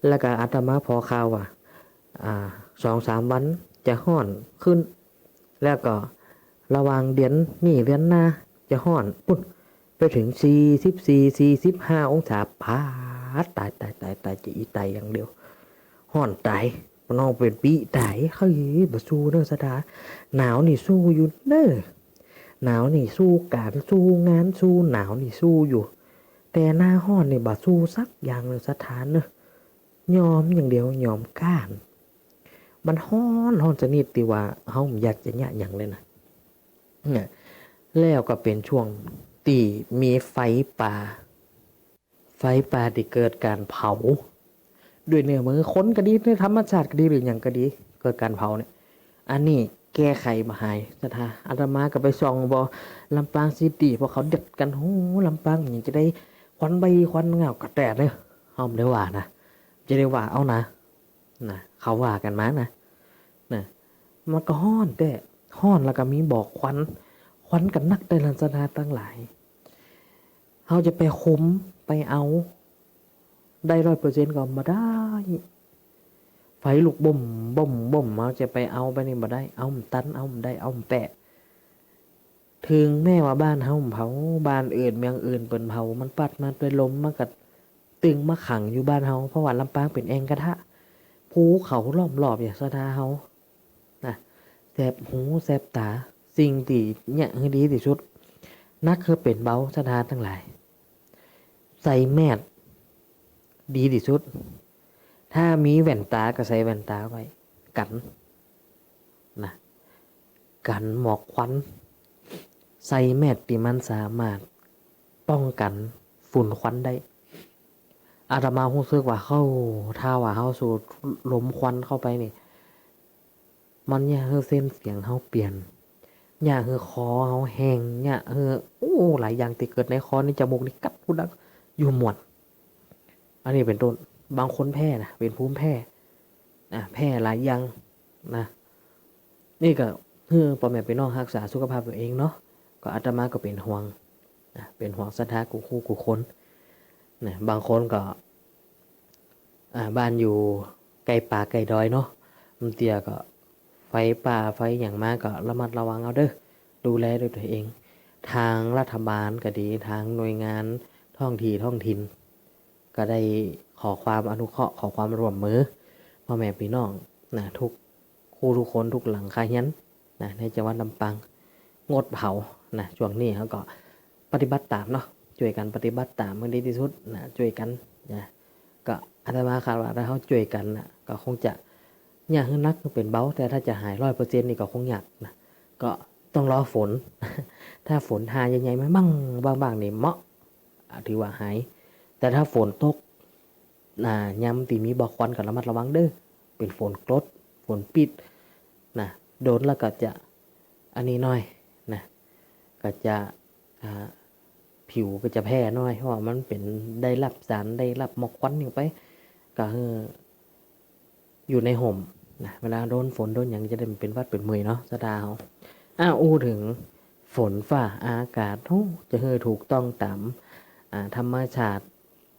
แล้วก็อาตมาผ่อข่าวว่า อ่า สองสามวันจะฮ้อนขึ้น แล้วก็ระหว่างเดือนนี้เดือนหน้าจะฮ้อนปุ้น ไปเถิงสี่สิบสี่ สี่สิบห้าองศา ป๊าด ต๋าย ต๋าย ต๋าย ต๋าย จะอี้ต๋ายอย่างเดียว ฮ้อนต๋าย น้องเป๋นปี้ต๋าย เฮ้ย บ่สู้เน้อศรัทธา หนาวนี่สู้อยู่เน้อ หนาวนี่สู้ก๋าน สู้งาน สู้หนาวนี่สู้อยู่ แต่หน้าฮ้อนนี่บ่สู้สักอย่างเลยศรัทธาเน้อ ยอมอย่างเดียว ยอมก๊าน มันฮ้อน ฮ้อนชนิดตี้ว่าเฮาบ่อยากจะเยียะหยังเลยนะ เนี่ย แล้วก็เป๋นช่วงตี้มีไฟป่า ไฟป่าตี้เกิดก๋านเผา ด้วยเนื้อมือคนก็ดี ด้วยธรรมชาติก็ดี หรือหยังก็ดี เกิดก๋านเผาเนี่ย อันนี้แก้ไขบ่หายศรัทธา อาตมาก็ไปส่องบ่ ลำปางซิตี้ พวกเขาเด็ดกั๋น โห ลำปางมันจะได้ควันใบควันเงาก็แต่เนาะ เฮาบ่ได้ว่านะ จะได้ว่าเอานะ นะ เขาว่ากั๋นมานะ นะ มันก็ฮ้อนแต๊ ฮ้อนแล้วก็มีบ่อควัน ควันก็นักแต๊ละศรัทธาตังหลาย เฮาจะไปคุมไปเอาได้ร้อยเปอร์เซ็นต์ก็บ่ได้ ไฟลุกบ่มบ่มบ่ม เฮาจะไปเอาไปนี่บ่ได้ เอาบ่ตัน เอาบ่ได้ เอาบ่แปะ เถิงแม้ว่าบ้านเฮาบ่เผา บ้านอื่นเมืองอื่นเปิ้นเผา มันปัดมาด้วยลม มันก็ตึงมาขังอยู่บ้านเฮา เพราะว่าลำปางเป๋นแอ่งกระทะ ภูเขาล้อมรอบอย่างศรัทธาเฮา นะ แสบหูแสบต๋า สิ่งตี้เยียะหื้อดีตี้สุด นักหื้อเป๋นเบาศรัทธาตังหลาย ใส่แมสดีตี้สุด ถ้ามีแว่นต๋าก็ใส่แว่นต๋าไว้ กั๋น นะ กั๋นหมอกควัน ใส่แมสตี้มันสามารถป้องกั๋นฝุ่นควันได้ อาตมาฮู้สึกว่า เฮ้า ถ้าว่าเฮาสูดลมควันเข้าไปนี่ มันเยียะหื้อเส้นเสียงเฮาเปลี่ยน เยียะหื้อคอเฮาแห้ง เยียะหื้อ โอ้ หลายอย่างตี้เกิดในคอในจมูกนี่กั๊ดฮูดังอยู่หมด อันนี้เป๋นต้น บางคนแพ้นะ เป๋นภูมิแพ้ อ่ะ แพ้หลายอย่างนะ นี่ก็หื้อป้อแม่ปี้น้องฮักษาสุขภาพตั๋วเองเนาะ ก็อาตมาก็เป๋นห่วงนะ เป๋นห่วงศรัทธากู้คู่กู้คนนะ บางคนก็ อ่า บ้านอยู่ใก้ป่าใก้ดอยเนาะ บางเตื้อก็ไฟป่าไฟหยังมาก็ระมัดระวังเอาเด้อ ดูแลด้วยตั๋วเอง ตางรัฐบาลก็ดี ตางหน่วยงานท้องที่ท้องถิ่น ก็ได้ขอความอนุเคราะห์ ขอความร่วมมือ ป้อแม่ปี้น้องนะ กู้คู่กู้คน กู้หลังคาเฮือนนะ ในจังหวัดลำปาง งดเผานะ ช่วงนี้เฮาก็ปฏิบัติต๋ามเนาะ จ้วยกั๋นปฏิบัติต๋ามหื้อดีตี้สุดนะ จ้วยกั๋นนะ ก็อาตมาคาดว่าถ้าเฮาจ้วยกั๋นนะ ก็คงจะเยียะหื้อนักหื้อเป๋นเบา แต่ถ้าจะหายร้อยเปอร์เซ็นต์นี่ก็คงยากนะ ก็ต้องรอฝน ถ้าฝนหาใหญ่ๆ มาบ้างบ้างๆ นี่เหมาะ อ่า ถือว่าหาย แต่ถ้าฝนตก อ่า ยามตี้มีบ่อควันก็ระมัดระวังเด้อ เป๋นฝนกรด ฝนปิดนะ โดนแล้วก็จะอันนี้หน่อยนะ ก็จะ อ่า ผิวก็จะแพ้หน่อย เพราะว่ามันเป๋นได้ฮับสาร ได้ฮับหมอกควันหยังไป ก็หื้อ อยู่ในฮ่มนะ เวลาโดนฝนโดนหยังจะได้บ่เป๋นหวัดเป๋นเมื่อยเนาะ ศรัทธาเฮา อ่ะ อู้เถิงฝนฟ้าอากาศ โอ้ จะหื้อถูกต้องต๋าม อ่า ธรรมชาติ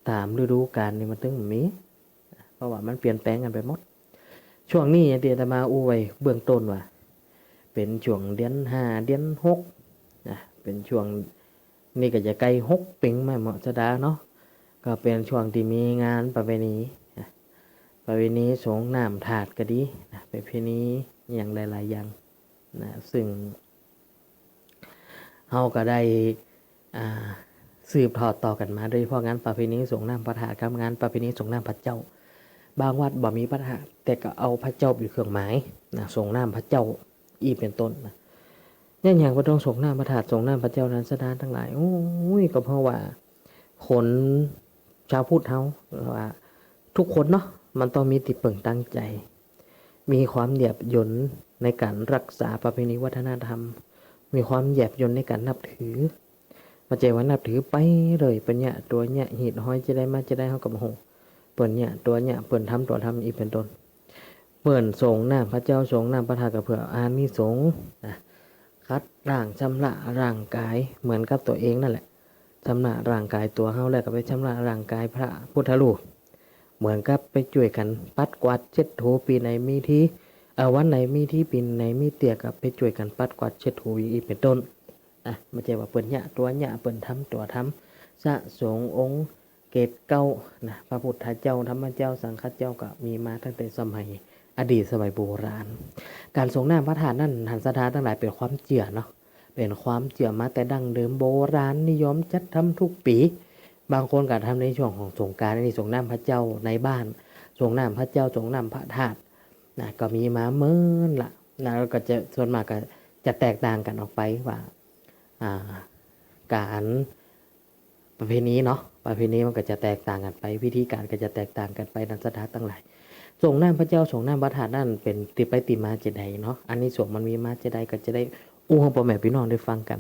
ต๋ามฤดูกาลนี่มันตึงมี เพราะว่ามันเปลี่ยนแปลงกั๋นไปหมด ช่วงนี้ตี้อาตมาอู้ไว้เบื้องต้นว่า เป๋นช่วงเดือนห้า เดือนหกนะ เป๋นช่วง นี่ก็จะใก้ฮกเพ็งมาเหมาะศรัทธาเนาะ ก็เป๋นช่วงตี้มีงานประเพณีนะ ประเพณีสรงน้ำพระธาตุก็ดีนะ ประเพณีหยังหลายๆ อย่างนะ ซึ่งเฮาก็ได้ อ่า สืบทอดต่อกั๋นมา โดยเฉพาะงานประเพณีสรงน้ำพระธาตุกับงานประเพณีสรงน้ำพระเจ้า บางวัดบ่มีพระธาตุ แต่ก็เอาพระเจ้าเป๋นเครื่องหมายนะ สรงน้ำพระเจ้า อี้เป๋นต้นนะ เยียะหยังบ่ต้องสรงน้ำพระธาตุ สรงน้ำพระเจ้านั้นศรัทธาตังหลาย โอ้ย ก็เพราะว่าคนชาวพุทธเฮา ว่ากู้คนเนาะ มันต้องมีตี้เปิ่งตางใจ๋ มีความแยบยลในก๋านฮักษาประเพณีวัฒนธรรม มีความแยบยลในก๋านนับถือ บ่ใจ้ว่านับถือไปเลย เปิ้นเยียะตั๋วเยียะหีดหอยจะใดมาจะใดเฮาก็บ่ฮู้ เปิ้นเยียะตั๋วเยียะ เปิ้นทำตั๋วทำ อี้เป๋นต้น เปิ้นสรงน้ำพระเจ้า สรงน้ำพระธาตุก็เพื่ออานิสงส์นะ ขัดล้างชำระร่างก๋ายเหมือนกับตั๋วเองนั่นแหละ ชำระร่างก๋ายตั๋วเฮาแล้วก็ไปชำระร่างก๋ายพระพุทธรูป เหมือนกับไปจ้วยกั๋นปัดกวาดเช็ดถู ปี๋ไหนมีที เอ่อ วันไหนมีที ปี๋ไหนมีเตี้ยก็ไปจ้วยกั๋นปัดกวาดเช็ดถู อย่างอี้เป๋นต้น อ่ะ บ่ใจ้ว่าเปิ้นเยียะตั๋วเยียะ เปิ้นทำตั๋วทำ พระสงฆ์องค์เกศเก๊านะ พระพุทธเจ้า ธรรมเจ้า สังฆเจ้า ก็มีมาตั้งแต่สมัยอดีต สมัยโบราณ ก๋านสรงน้ำพระธาตุนั้นหันศรัทธาตังหลาย เป๋นความเจื้อเนาะ เป๋นความเจื้อมาแต่ดั้งเดิม โบราณนิยมจัดทำกู้ปี๋ บางคนก็ทำในช่วงของสงกรานต์ อันนี้สรงน้ำพระเจ้าในบ้าน สรงน้ำพระเจ้า สรงน้ำพระธาตุนะ ก็มีมาเมินละนะ แล้วก็จะ ส่วนมากก็จะแตกต่างกั๋นออกไปว่า อ่า ก๋าน ประเพณีเนาะ ประเพณีมันก็จะแตกต่างกั๋นไป วิธีก๋านก็จะแตกต่างกั๋นไป ท่านศรัทธาตังหลาย สรงน้ำพระเจ้า สรงน้ำพระธาตุนั้นเป๋นตี้ไปตี้มาจาใดเนาะ อานิสงส์มันมีมาจาใด ก็จะได้อู้หื้อป้อแม่ปี้น้องได้ฟังกั๋น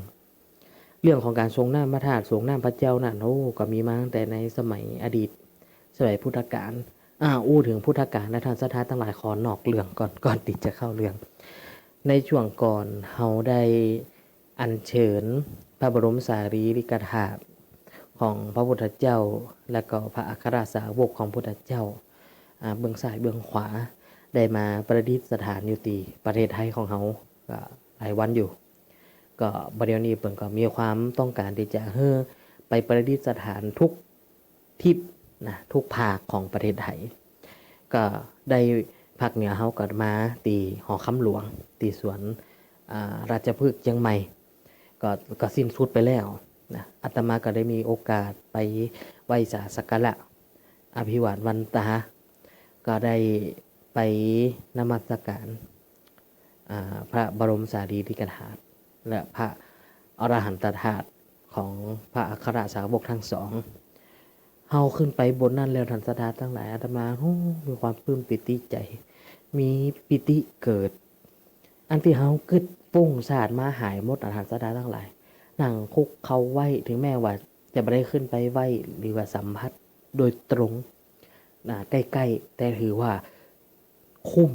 เรื่องของก๋านสรงน้ำพระธาตุ สรงน้ำพระเจ้านั้น โอ้ ก็มีมาตั้งแต่ในสมัยอดีต สมัยพุทธกาล อ่า อู้เถิงพุทธกาลแล้ว ท่านศรัทธาตังหลาย ขอนอกเรื่องก่อน ก่อนตี้จะเข้าเรื่อง ในช่วงก่อนเฮาได้อัญเชิญพระบรมสารีริกธาตุของพระพุทธเจ้า และก็พระอัครสาวกของพุทธเจ้า อ่า เบื้องซ้ายเบื้องขวา ได้มาประดิษฐานอยู่ตี้ประเทศไทยของเฮา ก็หลายวันอยู่ ก็บ่าเดี่ยวนี้เปิ้นก็มีความต้องก๋านตี้จะหื้อไปประดิษฐานทุกทิศนะ ทุกภาคของประเทศไทย ก็ได้ภาคเหนือเฮาก็มาตี้หอคำหลวง ตี้สวน อ่า ราชพฤกษ์เจียงใหม่ ก็ ก็สิ้นสุดไปแล้วนะ อาตมาก็ได้มีโอกาสไปไหว้สาสักการะ อภิวาทวันตา ก็ได้ไปนมัสการ อ่า พระบรมสารีริกธาตุ และพระอรหันตธาตุของพระอัครสาวกทั้งสอง เฮาขึ้นไปบนนั้นแล้ว ท่านศรัทธาตังหลาย อาตมา โอ้ มีความปลื้มปีติใจ๋ มีปีติเกิด อันตี้เฮากึ๊ดฟุ้งซ่านมาหายหมดนะ ท่านศรัทธาตังหลาย นั่งคุกเข่าไหว้ เถิงแม้ว่าจะบ่ได้ขึ้นไปไหว้ หรือว่าสัมผัสโดยตรงนะ ใก้ๆ แต่ถือว่าคุ้ม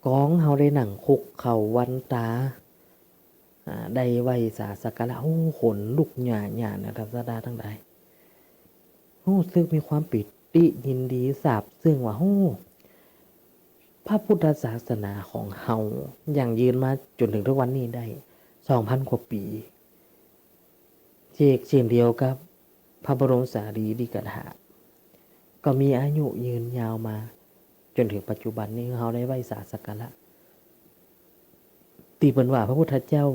กองเฮาได้นั่งคุกเข่าวันตา อ่า ได้ไหว้สาสักการะ โอ้ ขนลุกหย่าๆ นะ ท่านศรัทธาตังหลาย ฮู้สึกมีความปีติยินดีซาบซึ้งว่า โอ้ พระพุทธศาสนาของเฮายั่งยืนมาจ๋นเถิงทุกวันนี้ได้สองพันกว่าปี๋ เชกเช่นเดียวกับพระบรมสารีริกธาตุ ก็มีอายุยืนยาวมาจ๋นเถิงปัจจุบันนี้ เฮาได้ไหว้สาสักการะ ตี้เปิ้นว่าพระพุทธเจ้า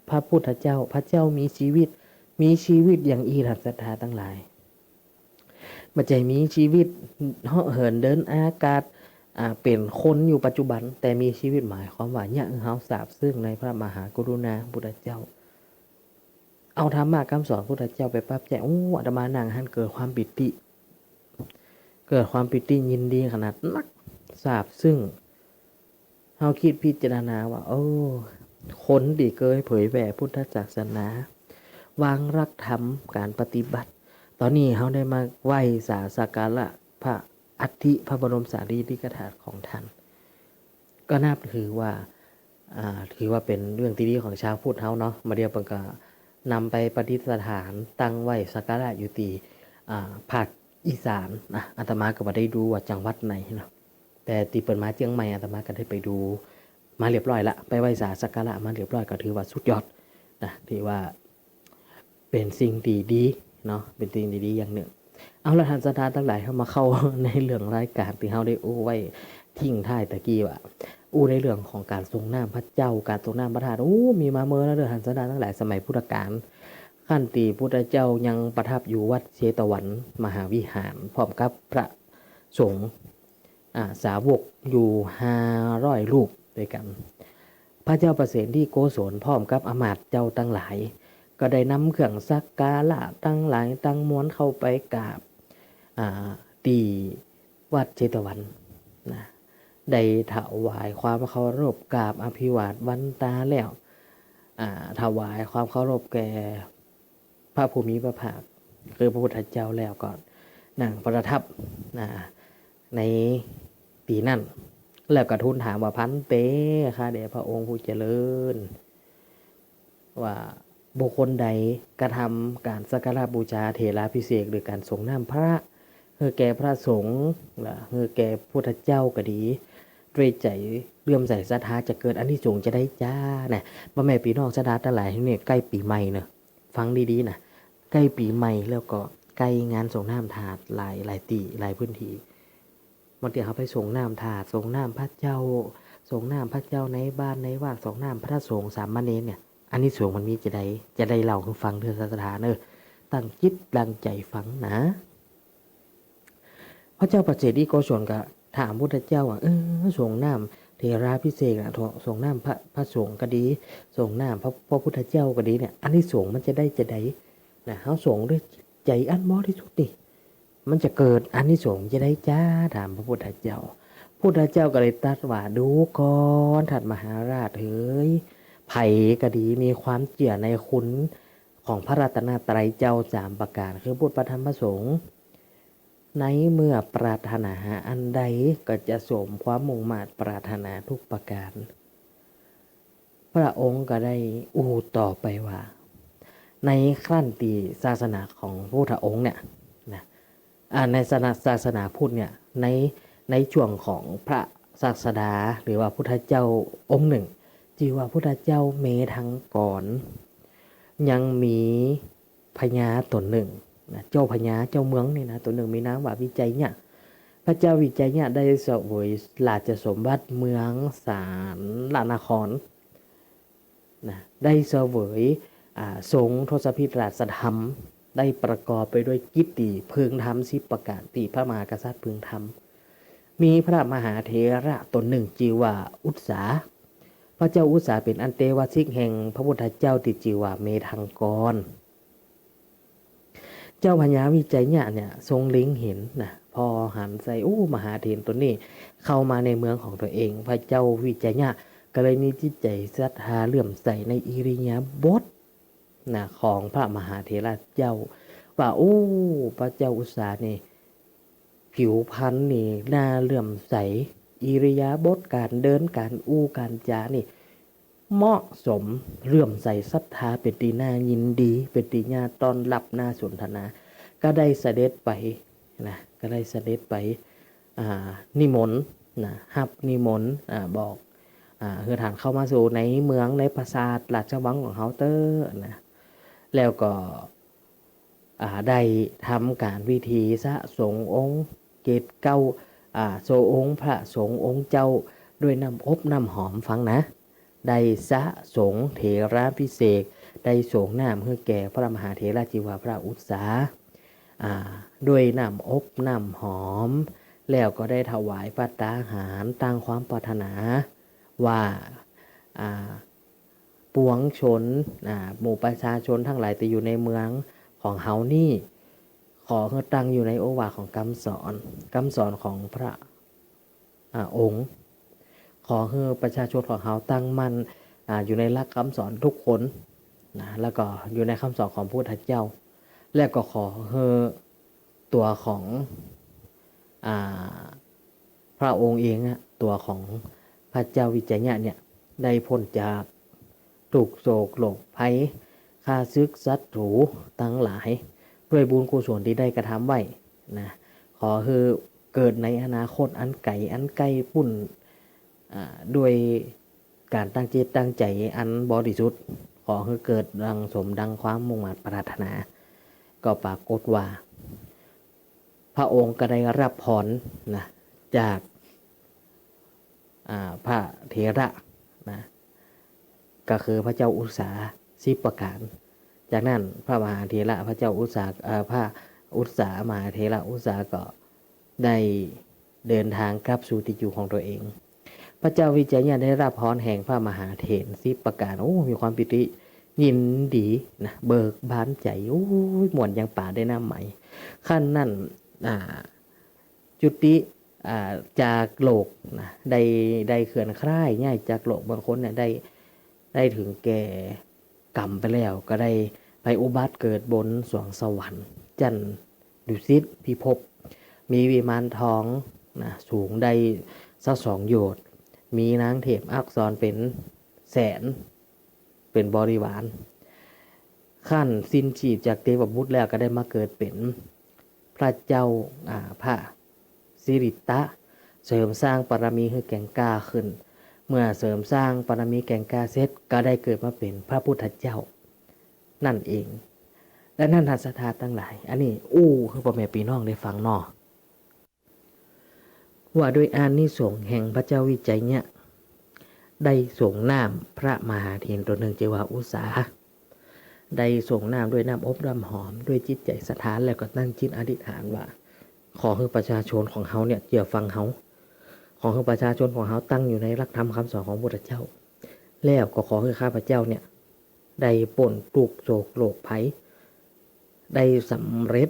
พระพุทธเจ้า พระเจ้ามีชีวิต มีชีวิตอย่างอี้ ท่านศรัทธาตังหลาย บ่ใจ้มีชีวิตเหาะเหินเดินอากาศ อ่า เป๋นคนอยู่ปัจจุบัน แต่มีชีวิตหมายความว่าเยียะหื้อเฮาซาบซึ้งในพระมหากรุณาพุทธเจ้า เอาธรรมะกำสอนพุทธเจ้าไปปรับใจ๊ โอ้ อาตมานั่งหั้นเกิดความปีติ เกิดความปีติยินดีขนาดนัก ซาบซึ้ง เฮาคิดพิจารณาว่า เออ คนตี้เกยเผยแผ่พุทธศาสนา วางหลักธรรมก๋านปฏิบัติ ต๋อนนี้เฮาได้มาไหว้สาสักการะพระอัฐิพระบรมสารีริกธาตุของท่าน ก็นับถือว่า อ่า ถือว่าเป๋นเรื่องตี้ดีของชาวพุทธเฮาเนาะ บ่าเดี่ยวเปิ้นก็นำไปประดิษฐานตั้งไหว้สักการะอยู่ตี้ อ่า ภาคอีสานนะ อาตมาก็บ่ได้ดูว่าจังหวัดไหนเนาะ แต่ตี้เปิ้นมาเจียงใหม่ อาตมาก็ได้ไปดูมาเรียบร้อยละ ไปไหว้สาสักการะมาเรียบร้อย ก็ถือว่าสุดยอดนะ ถือว่าเป๋นสิ่งตี้ดีเนาะ เป๋นสิ่งตี้ดีอย่างนึ่ง เอาละ ท่านศรัทธาตังหลาย เฮามาเข้าในเรื่องรายก๋านตี้เฮาได้อู้ไว้ทิ้งท้ายตะกี้ว่า อู้ในเรื่องของก๋านสรงน้ำพระเจ้า ก๋านสรงน้ำพระธาตุ โอ้ มีมาเมินแล้วเด้อ ท่านศรัทธาตังหลาย สมัยพุทธกาล คันตี้พุทธเจ้ายังประทับอยู่วัดเชตวันมหาวิหาร พร้อมกับพระสงฆ์ อ่า สาวกอยู่ห้าร้อยรูปด้วยกั๋น พระเจ้าประเสนที่โกศลพร้อมกับอำมาตย์เจ้าตังหลาย ก็ได้นำเครื่องสักการะตังหลายตังมวลเข้าไปกราบ อ่า ตี้วัดเชตวันนะ ได้ถวายความเคารพกราบอภิวาทวันตาแล้ว อ่า ถวายความเคารพแก่ พระผู้มีพระภาค คือพระพุทธเจ้าแล้วก็นั่งประทับ อ่า ในตี้นั้น แล้วก็ทูลถามว่า ภันเต ข้าแด่พระองค์ผู้เจริญ ว่าบุคคลใดกระทำก๋านสักการะบูชาเถราภิเษก หรือก๋านสรงน้ำพระ หื้อแก่พระสงฆ์ หรือหื้อแก่พุทธเจ้าก็ดี ด้วยใจ๋เลื่อมใสศรัทธา จะเกิดอานิสงส์จาใดจ๊ะนะ ป้อแม่ปี้น้องศรัทธาตังหลาย เนี่ยใก้ปี๋ใหม่เนาะ ฟังดีๆ นะ ใก้ปี๋ใหม่แล้วก็ใก้งานสรงน้ำธาตุหลาย หลายตี้ หลายพื้นตี้ บางตี้เฮาไปสรงน้ำธาตุ สรงน้ำพระเจ้า สรงน้ำพระเจ้าในบ้านในวัด สรงน้ำพระสงฆ์สามเณรเนี่ย อานิสงส์มันมีจาใด จะได้เล่าหื้อฟังเถิงศรัทธาเนาะ ตั้งจิตตั้งใจ๋ฟังนะ พระเจ้าประเสนที่โกศลก็ถามพุทธเจ้าว่า เออ สรงน้ำเถราภิเษกนะ สรงน้ำพระ พระสงฆ์ก็ดี สรงน้ำพระ พระพุทธเจ้าก็ดีเนี่ย อานิสงส์มันจะได้จาใดนะ เฮาสรงด้วย ใจ๋อันบริสุทธิ์นี่ มันจะเกิดอานิสงส์จะใดจ๊ะ ถามพระพุทธเจ้า พุทธเจ้าก็เลยตรัสว่า ดูก่อนท่านมหาราชเหย ใผก็ดีมีความเจื้อในคุณของพระรัตนตรัยเจ้าสามประก๋าน คือพุทธ พระ ธรรม พระสงฆ์ ในเมื่อปรารถนาอันใดก็จะสมความมุ่งมาดปรารถนาทุกประก๋าน พระองค์ก็ได้อู้ต่อไปว่า ในครั้นตี้ศาสนาของพุทธองค์เนี่ยนะ อ่า ในศาสนา ศาสนาพุทธเนี่ย ใน ในช่วงของพระศาสดา หรือว่าพุทธเจ้าองค์นึ่ง จื้อว่าพุทธเจ้าเมธังกร ยังมีพญาต๋นนึ่งนะ เจ้าพญา เจ้าเมืองนี่นะ ต๋นนึ่งมีนามว่าวิชัยยะ พระเจ้าวิชัยยะได้เสวยราชสมบัติเมืองสาละนคร นะ ได้เสวย อ่า ทรงทศพิธราชธรรม ได้ประกอบไปด้วยกิตติพึงทำสิบประก๋านตี้พระมหากษัตริย์พึงทำ มีพระมหาเถระต๋นนึ่งจื้อว่าอุสสา พระเจ้าอุสสาเป๋นอันเตวสิกแห่งพระพุทธเจ้าตี้จื้อว่าเมธังกร เจ้าพญาวิชัยยะเนี่ยทรงเล็งหันนะ ผ่อหันใส่ อู้ มหาเถรต๋นนี้เข้ามาในเมืองของตั๋วเอง พระเจ้าวิชัยยะก็เลยมีจิตใจ๋ศรัทธาเลื่อมใสในอิริยาบถนะ ของพระมหาเถระเจ้า ว่า อู้ พระเจ้าอุสสานี่ ผิวพรรณนี่น่าเลื่อมใส อิริยาบถก๋านเดิน ก๋านอู้ ก๋านจ๋านี่ เหมาะสม เลื่อมใสศรัทธา เป๋นตี้น่ายินดี เป๋นตี้น่าต้อนรับ น่าสนทนา ก็ได้เสด็จไปนะ ก็ได้เสด็จไป อ่า นิมนต์นะ ฮับนิมนต์ อ่า บอก อ่า หื้อต้านเข้ามาสู่ในเมือง ในปราสาทราชวังของเฮาเต๊อะนะ แล้วก็ อ่า ได้ทำก๋านพิธีสะสงองค์เกศเกล้า อ่า สงองค์พระสงฆ์องค์เจ้า ด้วยน้ำอบน้ำหอม ฟังนะ ได้สะสงเถราภิเษก ได้สงน้ำหื้อแก่พระมหาเถระจื้อว่าพระอุสสา อ่า ด้วยน้ำอบน้ำหอม แล้วก็ได้ถวายภัตตาหารต๋ามความปรารถนา ว่า อ่า ปวงชน อ่า หมู่ประชาชนตังหลายตี้อยู่ในเมืองของเฮานี่ ขอหื้อตั้งอยู่ในโอวาทของกำสอน กำสอนของพระ อ่า องค์ ขอหื้อประชาชนของเฮาตั้งมั่น อ่า อยู่ในหลักกำสอนทุกคนนะ แล้วก็อยู่ในกำสอนของพระพุทธเจ้า แล้วก็ขอหื้อตั๋วของ อ่า พระองค์เองอะ ตั๋วของพระเจ้าวิชัยยะเนี่ย ได้ป๊นจากตุ๊กข์โศกโรคภัย ข้าศึกศัตรูตังหลาย ด้วยบุญกุศลตี้ได้กระทำไว้นะ ขอหื้อเกิดในอนาคตอันไก๋อันใก้ปู้น อ่า ด้วยก๋านตั้งจิตตั้งใจ๋อันบริสุทธิ์ ขอหื้อเกิดดังสมดังความมุ่งมาดปรารถนา ก็ปรากฏว่า พระองค์ก็ได้ฮับพรนะ จาก อ่า พระเถระนะ ก็คือพระเจ้าอุสสาสิบประก๋าน จากนั้นพระมหาเถระ พระเจ้าอุสสา เอ่อ พระอุสสามหาเถระอุสสาก็ได้เดินทางกลับสู่ตี้อยู่ของตั๋วเอง พระเจ้าวิชัยยะได้ฮับพรแห่งพระมหาเถรสิบประก๋าน โอ้ มีความปีติยินดีนะ เบิกบานใจ๋ โอ้ย ม่วนอย่างป๋าได้น้ำใหม่ ครั้นนั้น อ่า จุติ อ่า จากโลกนะ ได้ ได้เคลื่อนคล้ายย้ายจากโลก บางคนเนี่ยได้ ได้ถึงแก่กรรมไปแล้ว ก็ได้ไปอุบัติเกิดบนสวงสวรรค์ จั้นดุสิตพิภพ มีวิมานทองนะ สูงได้ซาวสองโยชน์ มีนางเทพอักษรเป๋นแสน เป๋นบริวาร ครั้นสิ้นชีพจากเทพบุตรแล้วก็ได้มาเกิดเป๋นพระเจ้า อ่า พระสิริตะ เสริมสร้างบารมีหื้อแก่งกล้าขึ้น เมื่อเสริมสร้างบารมีแก่งกล้าเสร็จ ก็ได้เกิดมาเป๋นพระพุทธเจ้านั่นเอง ดังนั้นท่านศรัทธาตังหลาย อันนี้อู้หื้อป้อแม่ปี้น้องได้ฟังเนาะ ว่าด้วยอานิสงส์แห่งพระเจ้าวิชัยยะ ได้สงน้ำพระมหาเถรต๋นนึ่งจื้อว่าอุสสา ได้สงน้ำด้วยน้ำอบน้ำหอม ด้วยจิตใจ๋ศรัทธา แล้วก็ตั้งจิตอธิษฐานว่า ขอหื้อประชาชนของเฮาเนี่ยเจื้อฟังเฮา ขอหื้อประชาชนของเฮาตั้งอยู่ในหลักธรรมคำสอนของพระพุทธเจ้า แล้วก็ขอหื้อข้าพเจ้าเนี่ย ได้ป๊นตุ๊กข์โศกโรคภัย ได้สำเร็จ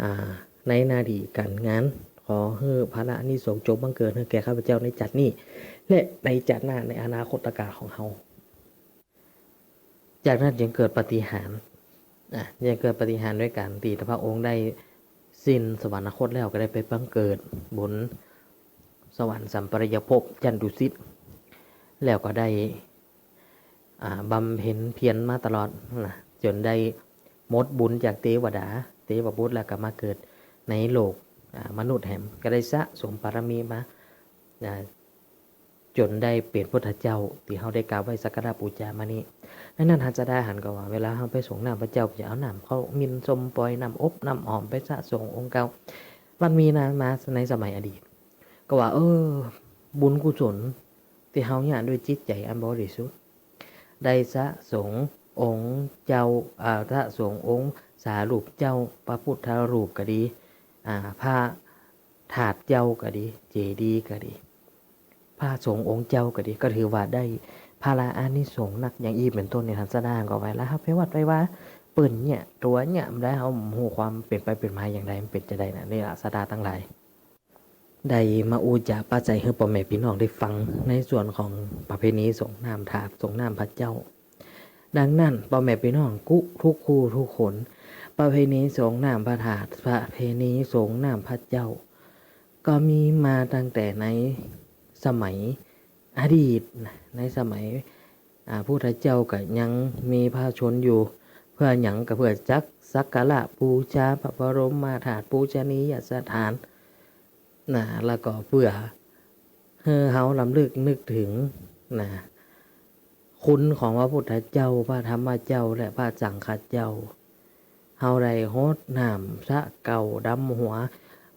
อ่า ในหน้าตี้ก๋านงาน ขอหื้อผละอานิสงส์จงบังเกิดหื้อแก่ข้าพเจ้าในจั๊ดนี้ และในจั๊ดหน้า ในอนาคตกาลของเฮา จากนั้นจึงเกิดปาฏิหาริย์ อ่ะ ยังเกิดปาฏิหาริย์ด้วยก๋านตี้พระองค์ได้สิ้นสวรรคตแล้วก็ได้ไปบังเกิดบนสวรรค์สัมปรายภพจั๊นดุสิต แล้วก็ได้ อ่า บำเพ็ญเพียรมาตลอดนะ จ๋นได้หมดบุญจากเตวดา เตวบุตร แล้วก็มาเกิดในโลก อ่า มนุษย์แหม ก็ได้สะสมบารมีมา นะ จ๋นได้เป๋นพุทธเจ้า ตี้เฮาได้กราบไหว้สักการะปู๋จามานี้ ดังนั้นหันสดาหันก็ว่า เวลาเฮาไปสรงน้ำพระเจ้า จะเอาน้ำขมิ้นส้มป่อย น้ำอบน้ำหอมไปสะสรงองค์เก่า มันมีนะ มาในสมัยอดีต ก็ว่า เออ บุญกุศลตี้เฮาเยียะด้วยจิตใจ๋อันบริสุทธิ์ ได้สะสรงองค์เจ้า อ่า สะสรงองค์สารูปเจ้า พระพุทธรูปก็ดี อ่า พระธาตุเจ้าก็ดี เจดีย์ก็ดี พระสงฆ์องค์เจ้าก็ดี ก็ถือว่าได้ผละอานิสงส์นัก อย่างอี้เป๋นต้นนี่ หันสดาก็ไหว้ แล้วเฮาไปวัดไปวา เปิ้นเยียะตั๋วเยียะมาได้ เฮาฮู้ความเป๋นไปเป๋นมาอย่างใด มันเป๋นจาใดนะ นี่ล่ะศรัทธาตังหลาย ได้มาอู้จ๋าปาใจ๋หื้อป้อแม่ปี้น้องได้ฟังในส่วนของประเพณีสรงน้ำธาตุ สรงน้ำพระเจ้า ดังนั้นป้อแม่ปี้น้องกู้ทุกคู่ทุกคน ประเพณีสรงน้ำพระธาตุ ประเพณีสรงน้ำพระเจ้า ก็มีมาตั้งแต่ในสมัยอดีตนะ ในสมัย อ่า พุทธเจ้าก็ยังมีพระชนม์อยู่ เพื่อหยัง ก็เพื่อจักสักการะปู๋จาพระบรมธาตุ ปู๋จนียสถาน นะ แล้วก็เพื่อหื้อเฮารำลึกนึกถึง นะ คุณของพระพุทธเจ้า พระธรรมเจ้า และพระสังฆเจ้า เฮาได้หดน้ำสะเกล้าดำหัว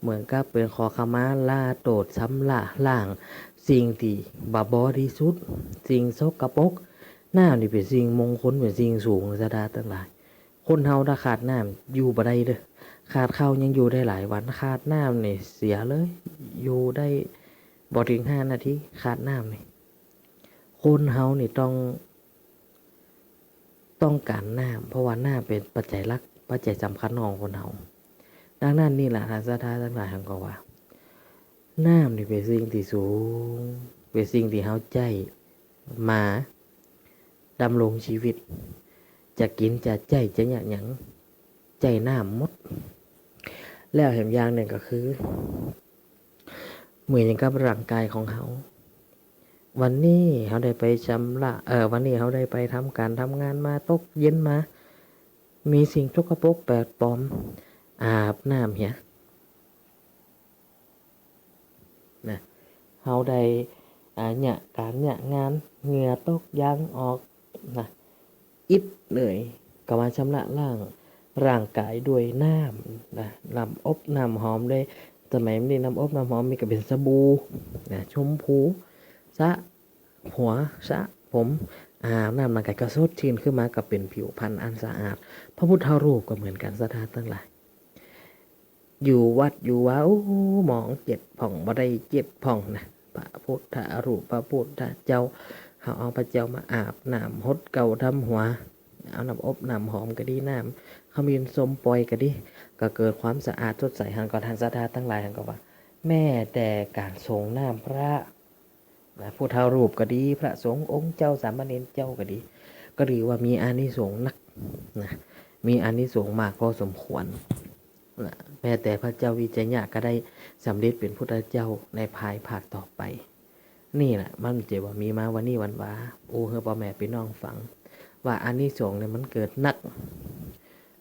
เหมือนกับเป๋นขอขมาลาโต้ษ ชำระล้างสิ่งตี้บ่บริสุทธิ์ สิ่งสกปรก น้ำนี่เป๋นสิ่งมงคล เป๋นสิ่งสูง ศรัทธาตังหลาย คนเฮาถ้าขาดน้ำอยู่บ่ได้เด้อ ขาดข้าวยังอยู่ได้หลายวัน ขาดน้ำนี่เสียเลย อยู่ได้บ่เถิงห้านาที ขาดน้ำนี่ คนเฮานี่ต้อง ต้องก๋านน้ำ เพราะว่าน้ำเป๋นปัจจัยหลัก ปัจจัยสำคัญของคนเฮา ดังนั้นนี่ล่ะ ท่านศรัทธาตังหลาย หันก็ว่า น้ำนี่เป๋นสิ่งตี้สูง เป๋นสิ่งตี้เฮาใจ๊มาดำรงชีวิต จะกิ๋นจะใจ๊จะเยียะหยัง ใจ๊น้ำหมด แล้วแหมอย่างนึ่งก็คือ เหมือนอย่างกับร่างกายของเฮา วันนี้เฮาได้ไปชำระ เอ่อ วันนี้เฮาได้ไปทำก๋านทำงานมา ตกเย็นมา มีสิ่งสกปรกแปลกปลอม อาบน้ำเหีย นะ เฮาได้ อ่า เยียะก๋านเยียะงาน เหงื่อตกยางออก นะ อิดเหนื่อย ก็มาชำระล้างร่างกายด้วยน้ำ นะ น้ำอบน้ำหอมด้วย สมัยนี้น้ำอบน้ำหอมมีก็เป๋นสบู่ นะ แชมพู สระหัว สระผม อาบน้ำร่างกายก็สดชื่นขึ้นมา ก็เป๋นผิวพรรณอันสะอาด พระพุทธรูปก็เหมือนกั๋น ศรัทธาตังหลาย อยู่วัดอยู่วา โอ้ มองเจ็ดพ่อง บ่ได้เจ็ดพ่องนะ พระพุทธรูป พระพุทธเจ้า เฮาเอาพระเจ้ามาอาบน้ำ หดเกล้าดำหัว เอาน้ำอบน้ำหอมก็ดี น้ำขมิ้นส้มป่อยก็ดี ก็เกิดความสะอาดสดใส หันก็ ท่านศรัทธาตังหลาย หันก็ว่า แม้แต่ก๋านสรงน้ำพระ นะ พุทธรูปก็ดี พระสงฆ์องค์เจ้า สามเณรเจ้าก็ดี ก็ถือว่ามีอานิสงส์นัก นะ มีอานิสงส์มากพอสมควร นะ แม้แต่พระเจ้าวิชยะก็ได้สำเร็จเป๋นพุทธเจ้าในภายภาคต่อไป นี่แหละ มันบ่ใจ้ว่ามีมาวันนี้วันวา อู้หื้อป้อแม่ปี้น้องฟัง ว่าอานิสงส์เนี่ยมันเกิดนัก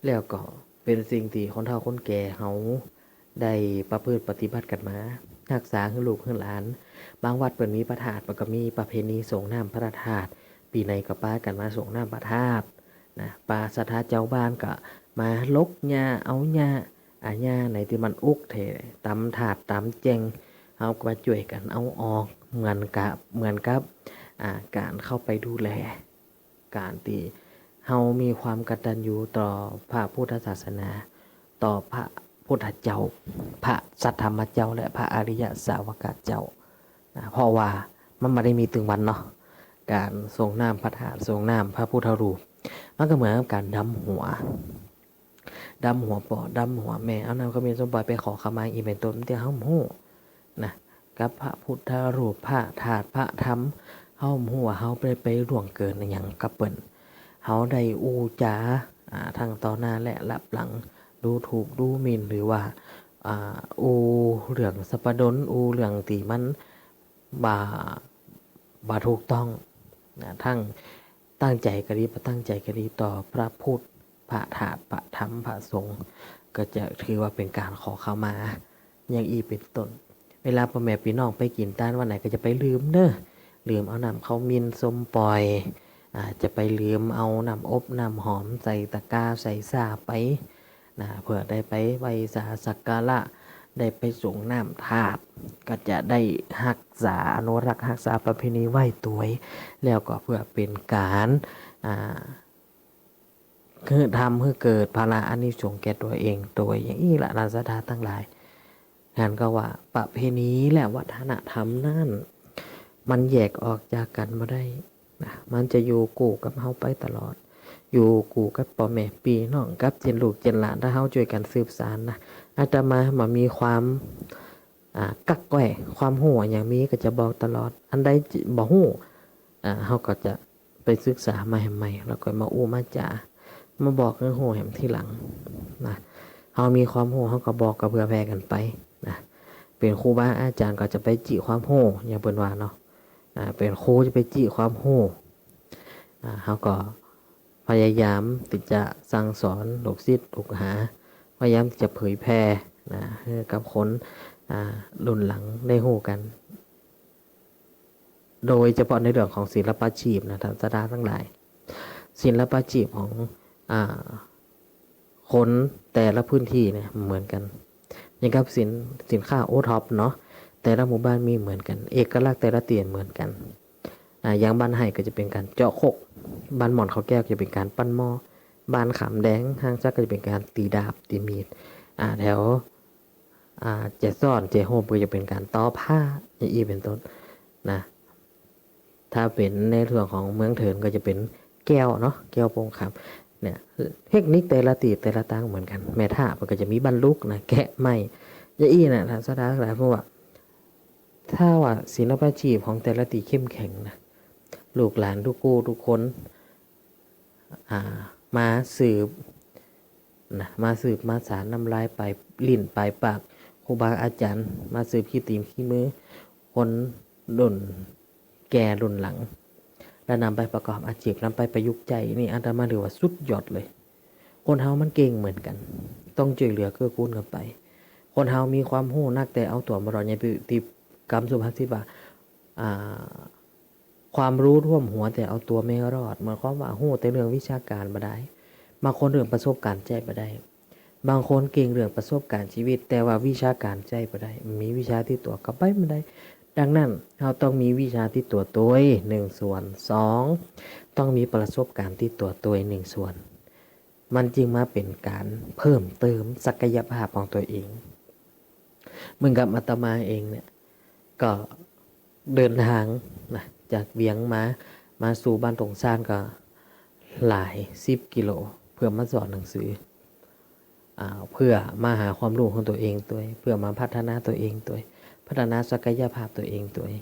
แล้วก็เป๋นสิ่งตี้คนเฒ่าคนแก่เฮา ได้ประพฤติปฏิบัติกั๋นมา ฮักษาหื้อลูกหื้อหลาน บางวัดเปิ้นมีพระธาตุ เปิ้นก็มีประเพณีสรงน้ำพระธาตุ ปี๋ไหนก็ปากั๋นมาสรงน้ำพระธาตุ นะ ปาศรัทธาจาวบ้านก็มาหลกหญ้า เอาหญ้า อ่า หญ้าไหนตี้มันอุกแท้ ต๋ามถาด ต๋ามแจ้ง เฮาก็มาจ้วยกั๋นเอาออก เหมือนกับ เหมือนกับ อ่า ก๋านเข้าไปดูแล ก๋านตี้เฮามีความกตัญญูต่อพระพุทธศาสนา ต่อพระพุทธเจ้า พระสัทธรรมเจ้า และพระอริยสาวกเจ้า นะ เพราะว่ามันบ่ได้มีตึงวันเนาะ ก๋านสรงน้ำพระธาตุ สรงน้ำพระพุทธรูป มันก็เหมือนกับก๋านดำหัว ดำหัวป้อ ดำหัวแม่ เอาน้ำขมิ้นส้มป่อยไปขอขมา อี้เป๋นต้น ตี้เฮาบ่ฮู้นะ กับพระพุทธรูป พระธาตุ พระธรรม เฮาบ่ฮู้ว่าเฮาได้ไปล่วงเกินอะหยังกับเปิ้น เฮาได้อู้จ๋า อ่า ทั้งต่อหน้าและลับหลัง ดูถูกดูหมิ่น หรือว่า อ่า อู้เรื่องสัปดน อู้เรื่องตี้มันบ่ บ่ถูกต้องนะ ทั้งตั้งใจ๋ก็ดี บ่ตั้งใจ๋ก็ดี ต่อพระพุทธ พระธาตุ พระธรรม พระสงฆ์ ก็จะถือว่าเป๋นก๋านขอขมา อย่างอี้เป๋นต้น เวลาป้อแม่ปี้น้องไปกิ๋นตานวันไหนก็จะไปลืมเน่อ ลืมเอาน้ำขมิ้นส้มป่อย อ่า จะไปลืมเอาน้ำอบน้ำหอมใส่ตะกร้าใส่ซ้าไปนะ เปื้อได้ไปไหว้สาสักการะ ได้ไปสรงน้ำธาตุ ก็จะได้ฮักษาอนุรักษ์ฮักษาประเพณีไว้ตวย แล้วก็เปื้อเป๋นก๋าน อ่า คือทำหื้อเกิดผละอานิสงส์แก่ตั๋วเองตวย อย่างอี้ละท่านศรัทธาตังหลาย หันก็ว่าประเพณีและวัฒนธรรมนั้น มันแยกออกจากกั๋นบ่ได้นะ มันจะอยู่กู้กับเฮาไปตลอด อยู่กู้กับป้อแม่ปี้น้อง กับเจ้นลูกเจ้นหลาน ถ้าเฮาจ้วยกั๋นสืบสานนะ อาตมาบ่มีความ อ่า กั๊กไว้ ความฮู้อะหยังมีก็จะบอกตลอด อันใดบ่ฮู้ อ่า เฮาก็จะไปศึกษามาแหมใหม่ แล้วก็มาอู้มาจ๋า มาบอกหื้อฮู้แหมทีหลังนะ เฮามีความฮู้เฮาก็บอกก็เผื่อแผ่กั๋นไปนะ เป๋นครูบาอาจ๋ารย์ก็จะไปจี้ความฮู้ อย่างเปิ้นว่าเนาะ อ่า เป๋นครูจะไปจี้ความฮู้ อ่า เฮาก็พยายามตี้จะสั่งสอนลูกศิษย์ลูกหา พยายามตี้จะเผยแผ่นะ หื้อกับคน อ่า รุ่นหลังได้ฮู้กั๋น โดยเฉพาะในเรื่องของศิลปาชีพนะ ท่านศรัทธาตังหลาย ศิลปาชีพของ อ่า คนแต่ละพื้นตี้เนี่ยบ่เหมือนกั๋น อย่างกับสิน สินค้าโอท็อปเนาะ แต่ละหมู่บ้านมีบ่เหมือนกั๋น เอกลักษณ์แต่ละตี้บ่เหมือนกั๋น อ่า อย่างบ้านไฮ่ก็จะเป๋นก๋านเจาะครก บ้านหม่อนเขาแก้วก็จะเป๋นก๋านปั้นหม้อ บ้านขามแดง ฮ่างซักก็จะเป๋นก๋านตี๋ดาบ ตี๋มีด อ่า แถว อ่า แจซ้อน แจโฮมก็จะเป๋นก๋านตอผ้า อย่างอี้เป๋นต้นนะ ถ้าเป๋นในส่วนของเมืองเถินก็จะเป๋นแก้วเนาะ แก้วโป่งคำ เนี่ย เทคนิคแต่ละตี้แต่ละตางบ่เหมือนกั๋น แม่ถ้าเปิ้นก็จะมีบั้นลุกนะ แกะไม้ อย่างอี้นะ ท่านศรัทธาตังหลาย เพราะว่า ถ้าว่าศิลปาชีพของแต่ละตี้เข้มแข็งนะ ลูกหลานกู้กู้กู้คน อ่า มาสืบนะ มาสืบมาสานน้ำลายปลายลิ้นปลายปากครูบาอาจ๋ารย์ มาสืบขี้ตี๋นขี้มือคนรุ่นแก่รุ่นหลัง แล้วนำไปประกอบอาชีพ นำไปประยุกต์ใจ๊ นี่อาตมาถือว่าสุดยอดเลย คนเฮามันเก่งบ่เหมือนกั๋น ต้องจ้วยเหลือเกื้อกูลกั๋นไป คนเฮามีความฮู้นักแต่เอาตั๋วบ่รอด อย่างตี้กำสุภาษิตว่า อ่า ความรู้ท่วมหัวแต่เอาตั๋วไม่รอด หมายความว่าฮู้แต่เรื่องวิชาก๋านบ่ได้ บางคนเรื่องประสบก๋ารณ์ใจ๊บ่ได้ บางคนเก่งเรื่องประสบก๋ารณ์จีวิต แต่ว่าวิชาก๋านใจ๊บ่ได้ บ่มีวิชาติดตั๋วก็ไปบ่ได้ ดังนั้น เฮาต้องมีวิชาติดตั๋วตวยหนึ่งส่วน สอง ต้องมีประสบก๋ารณ์ติดตั๋วตวยหนึ่งส่วน มันจึงมาเป๋นก๋านเพิ่มเติมศักยภาพของตั๋วเอง เหมือนกับอาตมาเองเนี่ย ก็เดินทางนะ จากเวียงมา มาสู่บ้านตงซ่านก็หลายสิบกิโล เพื่อมาสอนหนังสือ อ่า เพื่อมาหาความฮู้ของตั๋วเองตวย เพื่อมาพัฒนาตั๋วเองตวย พัฒนาศักยภาพตั๋วเองตวย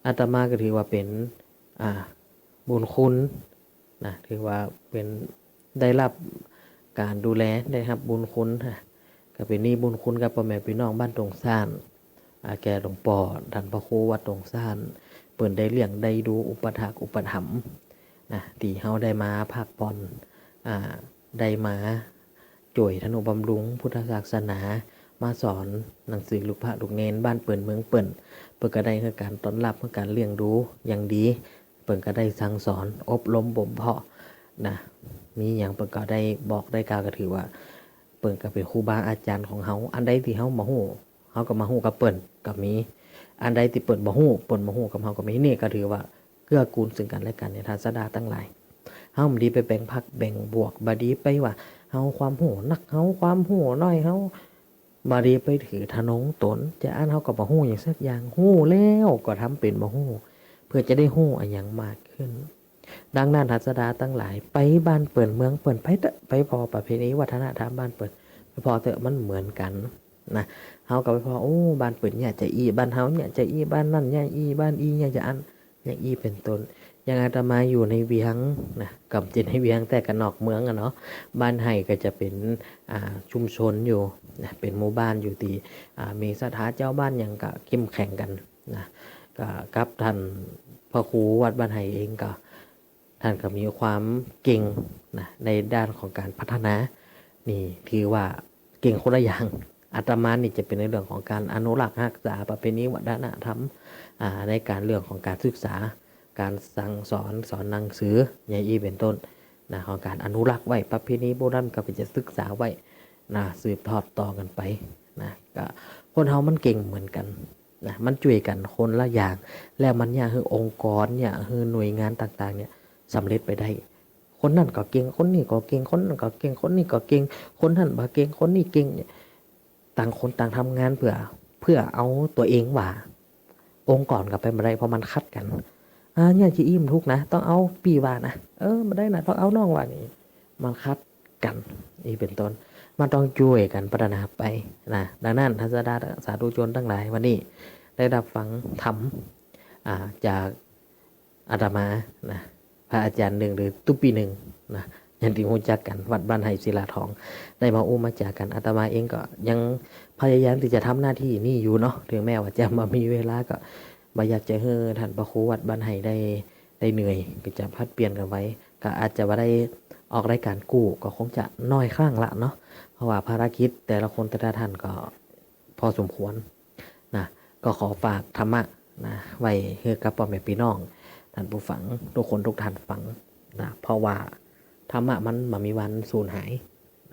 อาตมาก็ถือว่าเป๋น อ่า บุญคุณ นะ ถือว่าเป๋น ได้ฮับก๋านดูแล ได้ฮับบุญคุณนะ ก็เป๋นหนี้บุญคุณกับป้อแม่ปี้น้องบ้านตงซ่าน อ่า แก่หลวงป้อต้านพระครูวัดตงซ่าน เปิ้นได้เลี้ยงได้ดูอุปัฏฐากอุปถัมภ์นะ ตี้เฮาได้มาพักผ่อน อ่า ได้มาจ้วยทนุบำรุงพุทธศาสนา มาสอนหนังสือลูกพระลูกเณรบ้านเปิ้นเมืองเปิ้น เปิ้นก็ได้หื้อก๋านต้อนฮับ หื้อก๋านเลี้ยงดูอย่างดี เปิ้นก็ได้สั่งสอนอบรมบ่มเพาะนะ มีหยังเปิ้นก็ได้บอกได้กล่าว ก็ถือว่าเปิ้นก็เป๋นครูบาอาจ๋ารย์ของเฮา อันใดตี้เฮาบ่ฮู้ เฮาก็มาฮู้กับเปิ้นก็มี อันใดตี้เปิ้นบ่ฮู้ เปิ้นมาฮู้กับเฮาก็มี นี่ก็ถือว่าเกื้อกูลซึ่งกั๋นและกั๋นเนี่ย ท่านศรัทธาตังหลาย เฮาบ่ดีไปแบ่งพรรคแบ่งพวก บ่ดีไปว่าเฮาความฮู้นัก เฮาความฮู้น้อย เฮา บ่ดีไปถือทะนงต๋น จาอั้นเฮาก็บ่ฮู้หยังสักอย่าง ฮู้แล้วก็ทำเป๋นบ่ฮู้ เปื้อจะได้ฮู้อะหยังมากขึ้น ดังนั้นหัสดาตังหลาย ไปบ้านเปิ้นเมืองเปิ้น ไปเต๊อะ ไปผ่อประเพณีวัฒนธรรมบ้านเปิ้น ไปผ่อเต๊อะ มันเหมือนกั๋นนะ เฮาก็ไปผ่อ โอ้ บ้านเปิ้นเยียะจาอี้ บ้านเฮาเยียะจาอี้ บ้านนั้นเยียะอี้ บ้านอี้เยียะจาอั้น อย่างอี้เป๋นต้น อย่างอาตมาอยู่ในเวียงนะ ก็บ่ใจ้ในเวียงแต่ก็นอกเมืองอะเนาะ บ้านไฮ่ก็จะเป๋น อ่า ชุมชนอยู่นะ เป๋นหมู่บ้านอยู่ตี้ อ่า มีศรัทธาจาวบ้านหยังก็เข้มแข็งกั๋นนะ ก็กับต้านพระครูวัดบ้านไฮ่เองก็ ต้านก็มีความเก่งนะ ในด้านของก๋านพัฒนา นี่ถือว่าเก่งคนละอย่าง อาตมานี่จะเป๋นในเรื่องของก๋านอนุรักษ์ฮักษาประเพณีวัฒนธรรม อ่า ในก๋านเรื่องของก๋านศึกษา ก๋านสั่งสอน สอนหนังสือ อย่างอี้เป๋นต้นนะ ของก๋านอนุรักษ์ไว้ ประเพณีโบราณก็จะศึกษาไว้นะ สืบทอดต่อกั๋นไปนะ ก็คนเฮามันเก่งเหมือนกั๋น นะ มันจ้วยกั๋นคนละอย่าง แล้วมันเยียะหื้อองค์กร เยียะหื้อหน่วยงานต่างๆ เนี่ย สำเร็จไปได้ คนนั้นก็เก่ง คนนี้ก็เก่ง คนนั้นก็เก่ง คนนี้ก็เก่ง คนนั้นบ่เก่ง คนนี้เก่งเนี่ย ต่างคนต่างทำงานเพื่อ เพื่อเอาตั๋วเองว่า องค์กรก็ไปบ่ได้ เพราะมันขัดกั๋น อ่า เนี่ย จะอี้บ่ถูกนะ ต้องเอาปี้ว่านะ เออ บ่ได้นะ ต้องเอาน้องว่า นี่ มันขัดกั๋น อี้เป๋นต้น มันต้องจ้วยกั๋นพัฒนาไปนะ ดังนั้นท่านศรัทธาสาธุชนตังหลาย วันนี้ได้ฮับฟังธรรม อ่า จากอาตมานะ พระอาจ๋ารย์นึ่ง หรือตุ๊ปี้นึ่งนะ อย่างตี้ฮู้จักกั๋น วัดบ้านไฮ่ศิลาทอง ได้มาอู้มาจ๋ากั๋น อาตมาเองก็ยังพยายามตี้จะทำหน้าตี้นี้อยู่เนาะ เถิงแม้ว่าจะบ่มีเวลา ก็บ่อยากจะหื้อต้านพระครูวัดบ้านไฮ่ได้ ได้เหนื่อย ก็จะผลัดเปลี่ยนกั๋นไป ก็อาจจะบ่ได้ออกรายก๋านกู้ ก็คงจะน้อยครั้งละเนาะ เพราะว่าภารกิจแต่ละคนแต่ละต้านก็พอสมควรนะ ก็ขอฝากธรรมะนะ ไว้หื้อกับป้อแม่ปี้น้อง ต้านผู้ฟังทุกคนทุกต้านฟังนะ เพราะว่าธรรมะมันบ่มีวันสูญหาย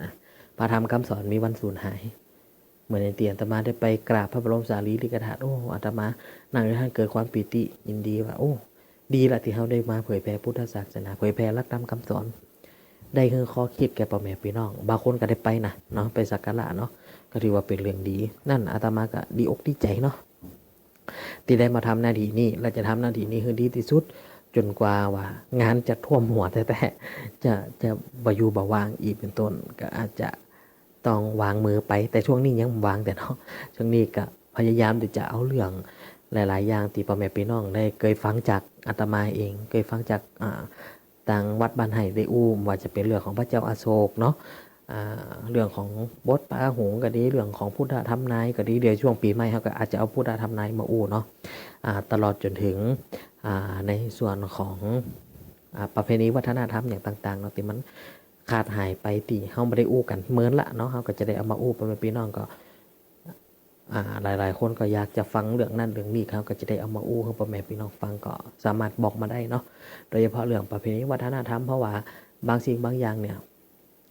นะ พระธรรมกำสอนบ่มีวันสูญหาย เหมือนอย่างตี้อาตมาได้ไปกราบพระบรมสารีริกธาตุ โอ้ อาตมานั่งอยู่หั้นเกิดความปีติยินดีว่า โอ้ ดีละตี้เฮาได้มาเผยแผ่พุทธศาสนา เผยแผ่หลักธรรมกำสอน ได้หื้อข้อคิดแก่ป้อแม่ปี้น้อง บางคนก็ได้ไปนะเนาะ ไปสักการะเนาะ ก็ถือว่าเป๋นเรื่องดี นั้นอาตมาก็ดีอกดีใจ๋เนาะ ตี้ได้มาทำหน้าตี้นี้ และจะทำหน้าตี้นี้หื้อดีตี้สุด จ๋นกว่าว่างานจะท่วมหัวแต๊ๆ จะ จะบ่อยู่บ่ว่าง อี้เป๋นต้น ก็อาจจะ ต้องวางมือไป แต่ช่วงนี้ยังบ่วางเตื้อเนาะ ช่วงนี้ก็พยายามตี้จะเอาเรื่องหลายๆ อย่างตี้ป้อแม่ปี้น้องได้เกยฟังจากอาตมาเอง เกยฟังจาก อ่า ตางวัดบ้านไฮ่ได้อู้ บ่ว่าจะเป๋นเรื่องของพระเจ้าอโศกเนาะ อ่า เรื่องของบทปาหุงก็ดี เรื่องของพุทธทำนายก็ดี เดี๋ยวช่วงปี๋ใหม่เฮาก็อาจจะเอาพุทธทำนายมาอู้เนาะ อ่า ตลอดจ๋นเถิง อ่า ในส่วนของ อ่า ประเพณีวัฒนธรรมอย่างต่างๆ เนาะ ตี้มัน ขาดหายไปตี้เฮาบ่ได้อู้กั๋นเมินละเนาะ เฮาก็จะได้เอามาอู้ ป้อแม่ปี้น้องก็ อ่า หลายๆ คนก็อยากจะฟังเรื่องนั้นเรื่องนี้ เฮาก็จะได้เอามาอู้หื้อป้อแม่ปี้น้องฟัง ก็สามารถบอกมาได้เนาะ โดยเฉพาะเรื่องประเพณีวัฒนธรรม เพราะว่าบางสิ่งบางอย่างเนี่ย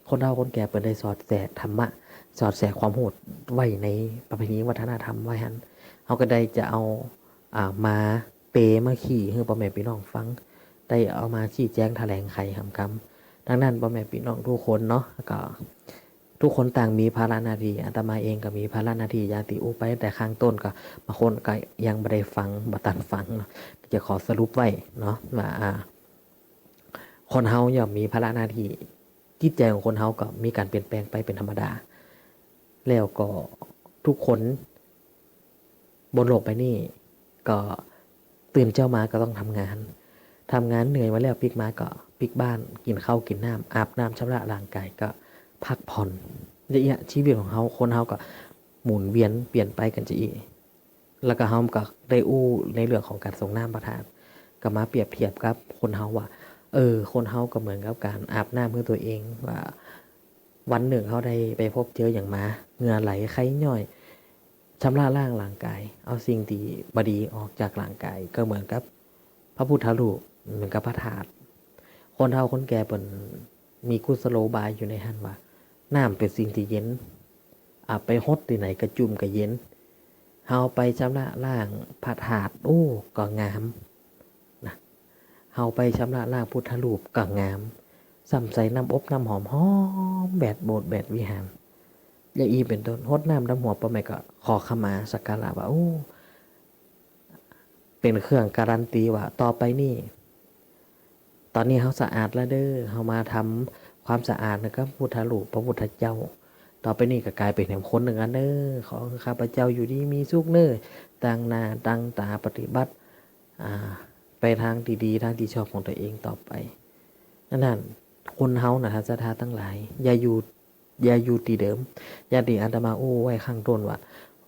คนเฒ่าคนแก่เปิ้นได้สอดแสธรรมะ สอดแสความฮู้ไว้ในประเพณีวัฒนธรรมไว้หั้น เฮาก็ได้จะเอา อ่า มาเปรยมาขี่หื้อป้อแม่ปี้น้องฟัง ได้เอามาชี้แจ๋งแถลงไขหำกำ ดังนั้นป้อแม่ปี้น้องทุกคนเนาะ ก็ทุกคนต่างมีภาระหน้าตี้ อาตมาเองก็มีภาระหน้าตี้ อย่างตี้อู้ไปแต่ข้างต้น ก็บางคนก็ยังบ่ได้ฟัง บ่ตันฟังเนาะ จะขอสรุปไว้เนาะว่า อ่า คนเฮาย่อมมีภาระหน้าตี้ จิตใจ๋ของคนเฮาก็มีก๋านเปลี่ยนแปลงไปเป๋นธรรมดา แล้วก็ทุกคนบนโลกใบนี้ก็ตื่นเจ๊ามาก็ต้องทำงาน ทำงานเหนื่อยมาแล้วปิ๊กมาก็ปิ๊กบ้าน กิ๋นข้าวกิ๋นน้ำ อาบน้ำชำระร่างก๋ายก็พักผ่อน อย่างเงี้ย ชีวิตของเฮา คนเฮาก็หมุนเวียนเปลี่ยนไปกั๋นจาอี้ แล้วก็เฮาก็ได้อู้ในเรื่องของก๋านสรงน้ำพระธาตุ ก็มาเปรียบเทียบกับคนเฮาว่า เออ คนเฮาก็เหมือนกับก๋านอาบน้ำหื้อตั๋วเอง ว่าวันนึ่งเฮาได้ไปพบเจอหยังมา เหงื่อไหล ไข้ย้อย ชำระล้างร่างก๋าย เอาสิ่งตี้บ่ดีออกจากร่างก๋าย ก็เหมือนกับพระพุทธรูป เหมือนกับพระธาตุ คนเฒ่าคนแก่เปิ้นมีกุศโลบายอยู่ในหั้นว่า น้ำเป๋นสิ่งตี้เย็น อ่า ไปหดตี้ไหนก็จุ่มก็เย็น เฮาไปชำระล้างพระธาตุ โอ้ ก็งามนะ เฮาไปชำระล้างพุทธรูปก็งาม ซ้ำใส่น้ำอบน้ำหอม หอมแหวดโบสถ์แหวดวิหาร อย่างอี้เป๋นต้น หดน้ำดำหัวป้อแม่ก็ขอขมาสักการะว่า โอ้ เป๋นเครื่องการันตีว่าต่อไปนี้ ต๋อนนี้เฮาสะอาดแล้วเด้อ เฮามาทำความสะอาดนะครับ พุทธรูปพระพุทธเจ้า ต่อไปนี้ก็ก๋ายเป๋นแหมคนนึ่งอันเน้อ ขอข้าพเจ้าอยู่ดีมีสุขเน้อ ตั้งหน้าตั้งต๋าปฏิบัติ อ่า ไปตางตี้ดี ตางตี้ชอบของตั๋วเองต่อไป อันนั้น คนเฮานะ ศรัทธาตังหลาย อย่าอยู่ อย่าอยู่ตี้เดิม อย่างตี้อาตมาอู้ไว้ข้างต้นว่า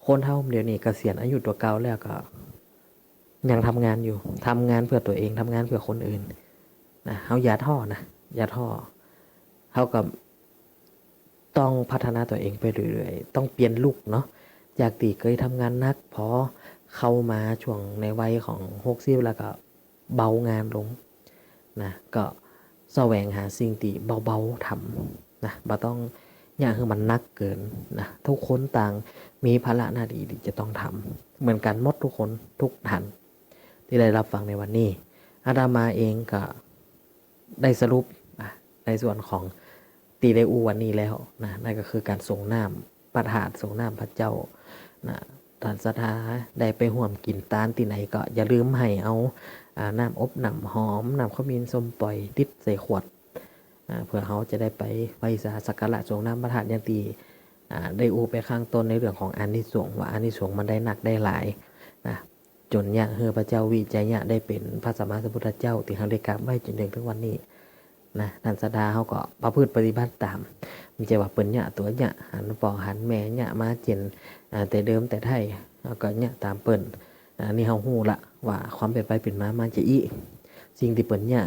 คนเฮาเดี๋ยวนี้เกษียณอายุตั๋วเก่าแล้วก็ ยังทำงานอยู่ ทำงานเพื่อตั๋วเอง ทำงานเพื่อคนอื่นนะ เฮาอย่าท้อนะ อย่าท้อ เฮาก็ต้องพัฒนาตั๋วเองไปเรื่อยๆ ต้องเปลี่ยนลุคเนาะ จากตี้เกยทำงานหนัก พอเข้ามาช่วงในวัยของหกสิบแล้วก็เบางานลงนะ ก็แสวงหาสิ่งตี้เบาๆ ทำนะ บ่ต้องเยียะหื้อมันหนักเกินนะ ทุกคนต่างมีภาระหน้าตี้ตี้จะต้องทำเหมือนกั๋นหมดทุกคนทุกท่าน ตี้ได้รับฟังในวันนี้ อาตมาเองก็ได้สรุป อ่ะ ในส่วนของตี้ได้อู้วันนี้แล้วนะ นั่นก็คือก๋านสรงน้ำพระธาตุ สรงน้ำพระเจ้านะ ต้านศรัทธาได้ไปฮ่วมกิ๋นตานตี้ไหนก็อย่าลืมหื้อเอา อ่า น้ำอบน้ำหอม น้ำขมิ้นส้มป่อย ติดใส่ขวด อ่า เปื้อเฮาจะได้ไปไหว้สาสักการะสรงน้ำพระธาตุอย่างตี้ อ่า ได้อู้ไปข้างต้นในเรื่องของอานิสงส์ ว่าอานิสงส์มันได้นักได้หลายนะ จ๋นเยียะหื้อพระเจ้าวิชยะได้เป๋นพระสัมมาสัมพุทธเจ้าตี้เฮาได้กราบไหว้จ๋นเถิงถึงวันนี้นะ ต้านศรัทธาเฮาก็ประพฤติปฏิบัติต๋าม บ่ใจ้ว่าเปิ้นเยียะตั๋วเยียะ หันป้อหันแม่เยียะมาเจ๋น อ่า แต่เดิมแต่ไท้ เฮาก็เยียะต๋ามเปิ้น อ่า นี่เฮาฮู้ละว่าความเป๋นไปเป๋นมามันจะอี้ สิ่งตี้เปิ้นเยียะ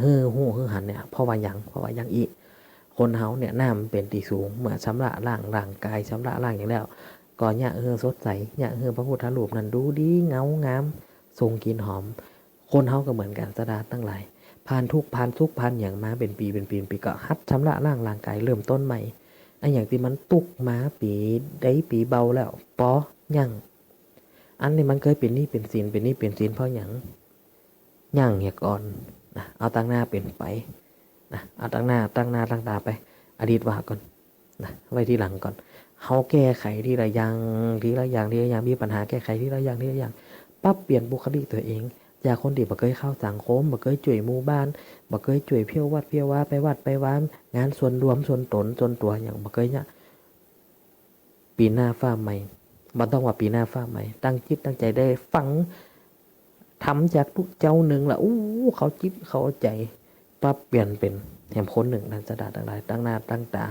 หื้อฮู้หื้อหันเนี่ย เพราะว่าหยัง เพราะว่าหยังอี้ คนเฮาเนี่ย น้ำเป๋นตี้สูง เมื่อชำระล้างร่างกาย ชำระล้างหยังแล้ว ก็เยียะหื้อสดใส เยียะหื้อพระพุทธรูปนั้นดูดี เงางาม ส่งกลิ่นหอม คนเฮาก็เหมือนกั๋น ศรัทธาตังหลาย ผ่านทุกข์ ผ่านสุข ผ่านหยังมาเป๋นปี๋ เป๋นปี๋ เป๋นปี๋ ก็หัดชำระล้างร่างกาย เริ่มต้นใหม่ อะหยังตี้มันตุ๊กมาปี๋ใดปี๋เบาแล้ว ปอ ยั้ง อันตี้มันเกยเป๋นหนี้เป๋นสิน เป๋นหนี้เป๋นสินเพราะหยัง ยั้งเหียก่อนนะ เอาตั้งหน้าเป๋นไปนะ เอาตั้งหน้า ตั้งหน้าตั้งต๋าไป อดีตว่าก่อนนะ ไว้ตี้หลังก่อน เฮาแก้ไขทีละอย่าง ทีละอย่าง ทีละอย่าง มีปัญหาแก้ไขทีละอย่าง ทีละอย่าง ปรับเปลี่ยนบุคลิกตั๋วเอง จากคนตี้บ่เกยเข้าสังคม บ่เกยจ้วยหมู่บ้าน บ่เกยจ้วยเผี้ยววัดเผี้ยววา ไปวัดไปวา งานส่วนรวม ส่วนต๋น ส่วนตั๋ว หยังบ่เกยเยียะ ปี๋หน้าฟ้าใหม่ บ่ต้องว่าปี๋หน้าฟ้าใหม่ ตั้งจิตตั้งใจ๋ได้ฟังธรรมจากตุ๊เจ้านึ่งละ อู้ เข้าจิตเข้าใจ๋ ปรับเปลี่ยนเป๋นแหมคนนึ่ง ต้านศรัทธาตังหลาย ตั้งหน้าตั้งต๋า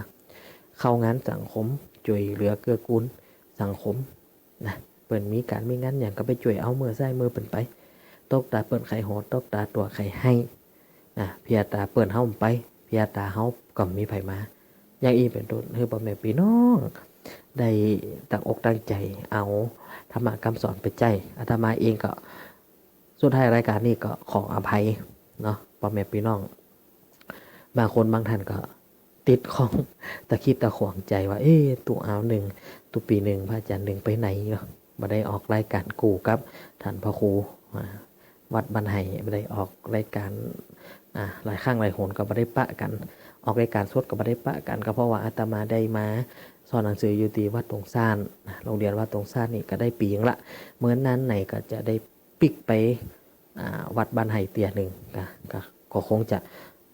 เข้างานสังคม จ้วยเหลือเกื้อกูลสังคมนะ เปิ้นมีก๋านมีงานหยังก็ไปจ้วยเอา เมื่อใส้เมื่อเปิ้นไป ตกต๋าเปิ้นใค่โหด ตกต๋าตั๋วใค่ไห้ นะ เพียต๋าเปิ้นเฮาบ่ไป เพียต๋าเฮาก็บ่มีใผมา อย่างอี้เป๋นต้น หื้อป้อแม่ปี้น้องได้ตั้งอกตั้งใจ๋เอาธรรมะกำสอนไปใจ๊ อาตมาเองก็ สุดท้ายรายก๋านนี้ก็ขออภัยเนาะ ป้อแม่ปี้น้อง บางคนบางท่านก็ติดข้อง ตะขิดตะขวงใจ๋ว่า เอ๊ะ ตุ๊อาวนึ่ง ตุ๊ปี๋นึ่ง พระอาจ๋ารย์นึ่งไปไหนเนาะ บ่ได้ออกรายก๋านกู้กับต้านพระครู อ่า วัดบ้านไฮ่ บ่ได้ออกรายก๋าน อ่า หลายครั้งหลายหนก็บ่ได้ปะกั๋น ออกรายก๋านสดก็บ่ได้ปะกั๋น ก็เพราะว่าอาตมาได้มาสอนหนังสืออยู่ตี้วัดตงซ่านนะ โฮงเฮียนวัดตงซ่านนี่ก็ได้ปี๋นึ่งละ เมินนานไหนก็จะได้ปิ๊กไป อ่า วัดบ้านไฮ่เตื้อนึ่ง ก็ ก็ ก็คงจะ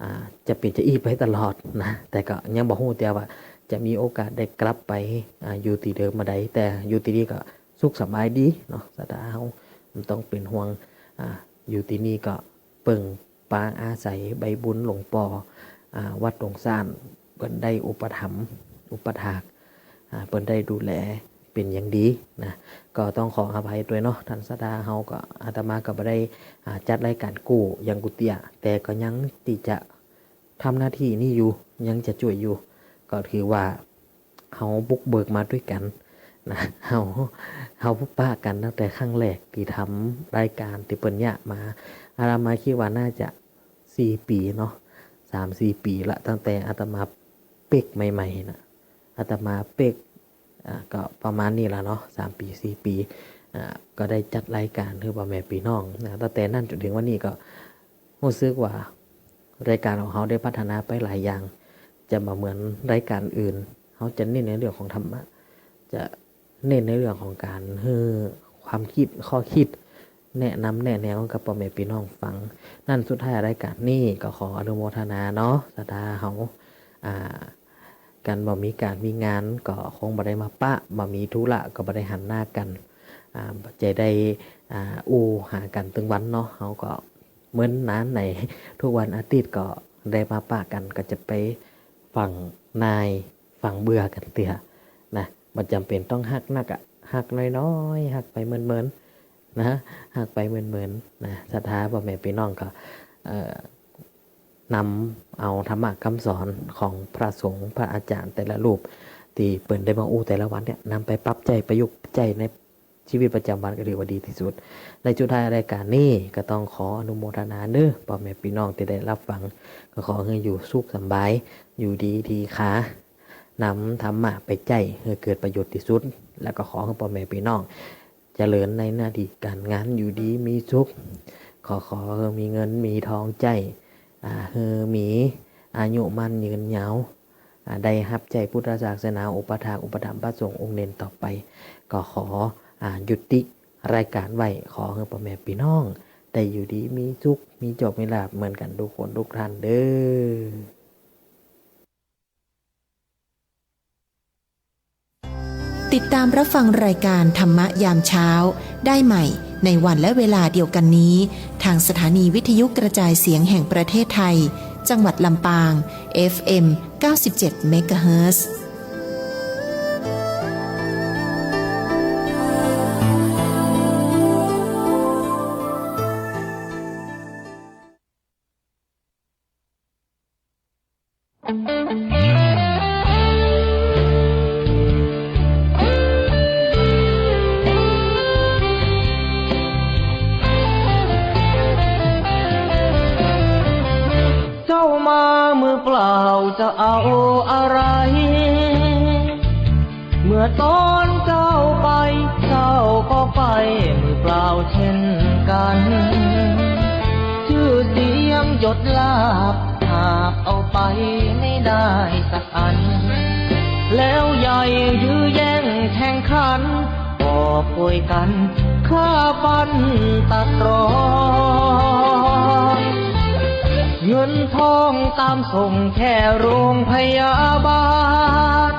อ่า จะเป๋นจะอี้ไปตลอดนะ แต่ก็ยังบ่ฮู้เตื้อว่าจะมีโอกาสได้กลับไป อ่า อยู่ตี้เดิมเมื่อใด แต่อยู่ตี้นี่ก็สุขสบายดีเนาะ ศรัทธาเฮาบ่ต้องเป๋นห่วง อ่า อยู่ตี้นี่ก็เปิ่งปาอาศัยใบบุญหลวงป้อ อ่า วัดตงซ่าน เปิ้นได้อุปถัมภ์ อุปถาก อ่า เปิ้นได้ดูแลเป๋นอย่างดีนะ ก็ต้องขออภัยตวยเนาะ ต้านศรัทธาเฮาก็ อาตมาก็บ่ได้ อ่า จัดรายก๋านกู้หยังกู้เตื้อ แต่ก็ยังตี้จะ ทำหน้าตี้นี้อยู่ ยังจะจ้วยอยู่ ก็ถือว่าเฮาบุกเบิกมาตวยกั๋นนะ เฮา เฮาปะกั๋นตั้งแต่ครั้งแรกตี้ทำรายก๋านตี้เปิ้นเยียะมา อาตมาคิดว่าน่าจะสี่ปี๋เนาะ สามสี่ปี๋ละ ตั้งแต่อาตมาเป๊กใหม่ๆ นะ อาตมาเป๊ก อ่า ก็ประมาณนี้ละเนาะ สามปี๋ สี่ปี๋ อ่า ก็ได้จัดรายก๋านหื้อป้อแม่ปี้น้องนะ ตั้งแต่นั้นจ๋นเถิงวันนี้ก็ฮู้สึกว่ารายก๋านของเฮาได้พัฒนาไปหลายอย่าง จะบ่เหมือนรายก๋านอื่น เฮาจะเน้นในเรื่องของธรรมะ จะเน้นในเรื่องของก๋านหื้อความคิด ข้อคิด แนะนำแนะแนวกับป้อแม่ปี้น้องฟัง นั้นสุดท้ายรายก๋านนี้ก็ขออนุโมทนาเนาะ ศรัทธาเฮา อ่า กันบ่มีก๋านมีงานก็คงบ่ได้มาปะ บ่มีธุระก็บ่ได้หันหน้ากั๋น อ่า จะได้ อ่า อู้หากั๋นตึงวันเนาะ เฮาก็เหมือนหน้าไหน ทุกวันอาทิตย์ก็ได้มาปะกั๋น ก็จะไปฟั่งนายฟั่งเบื่อกั๋นเตื้อนะ บ่จ๋ำเป๋นต้องฮักนักอะ ฮักน้อยๆ ฮักไปเมินๆ นะ ฮักไปเมินๆ นะ ศรัทธาป้อแม่ปี้น้องก็ เอ่อ นำเอาธรรมะกำสอนของพระสงฆ์พระอาจ๋ารย์แต่ละรูป ตี้เปิ้นได้มาอู้แต่ละวันเนี่ย นำไปปรับใจ๊ประยุกต์ใจ๊ในชีวิตประจ๋ำวันก็ถือว่าดีตี้สุด ในสุดท้ายรายก๋านนี้ก็ต้องขออนุโมทนาเน้อ ป้อแม่ปี้น้องตี้ได้ฮับฟัง ก็ขอหื้ออยู่สุขสำบาย อยู่ดีดีขา นำธรรมะไปใจ๊หื้อเกิดประโยชน์ตี้สุด แล้วก็ขอหื้อป้อแม่ปี้น้อง เจริญในหน้าตี้ก๋านงาน อยู่ดีมีสุข ขอ ขอหื้อมีเงินมีทองใจ๊ อ่า หื้อมีอายุมั่นยืนยาว อ่า ได้ฮับใจ๊พุทธศาสนา อุปัฏฐากอุปถัมภ์พระสงฆ์องค์เณรต่อไป ก็ขอ อ่า ยุติรายก๋านไว้ ขอหื้อป้อแม่ปี้น้องได้อยู่ดีมีสุข มีโชคมีลาภเหมือนกั๋นทุกคนทุกท่านเด้อ ติดตามรับฟังรายการธรรมะยามเช้าได้ใหม่ในวันและเวลาเดียวกันนี้ ทางสถานีวิทยุกระจายเสียงแห่งประเทศไทย จังหวัดลำปาง เอฟเอ็ม เก้าสิบเจ็ด เมกะเฮิรตซ์ เจ้ามามือเปล่าจะเอาอะไร เมื่อตอนเจ้าไป เจ้าก็ไปมือเปล่าเช่นกัน ชื่อเสียงยศลาภหาบเอาไปไม่ได้สักอัน แล้วใหญ่ยื้อแย่งแข่งขัน ก็ป่วยกั๋นฆ่าฟันตัดรอน เงินทองตามส่งแค่โรงพยาบาล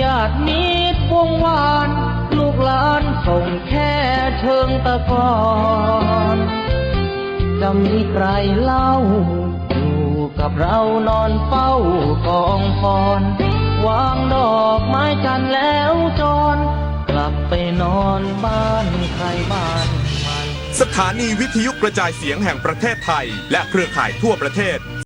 ญาติมิตรวงวาน ลูกหลานส่งแค่เชิงตะกอน จะมีใครเล่า อยู่กับเรานอนเฝ้ากองฟอน วางดอกไม้จันทร์แล้วจร กลับไปนอนบ้านใครบ้านมัน สถานีวิทยุกระจายเสียงแห่งประเทศไทย และเครือข่ายทั่วประเทศ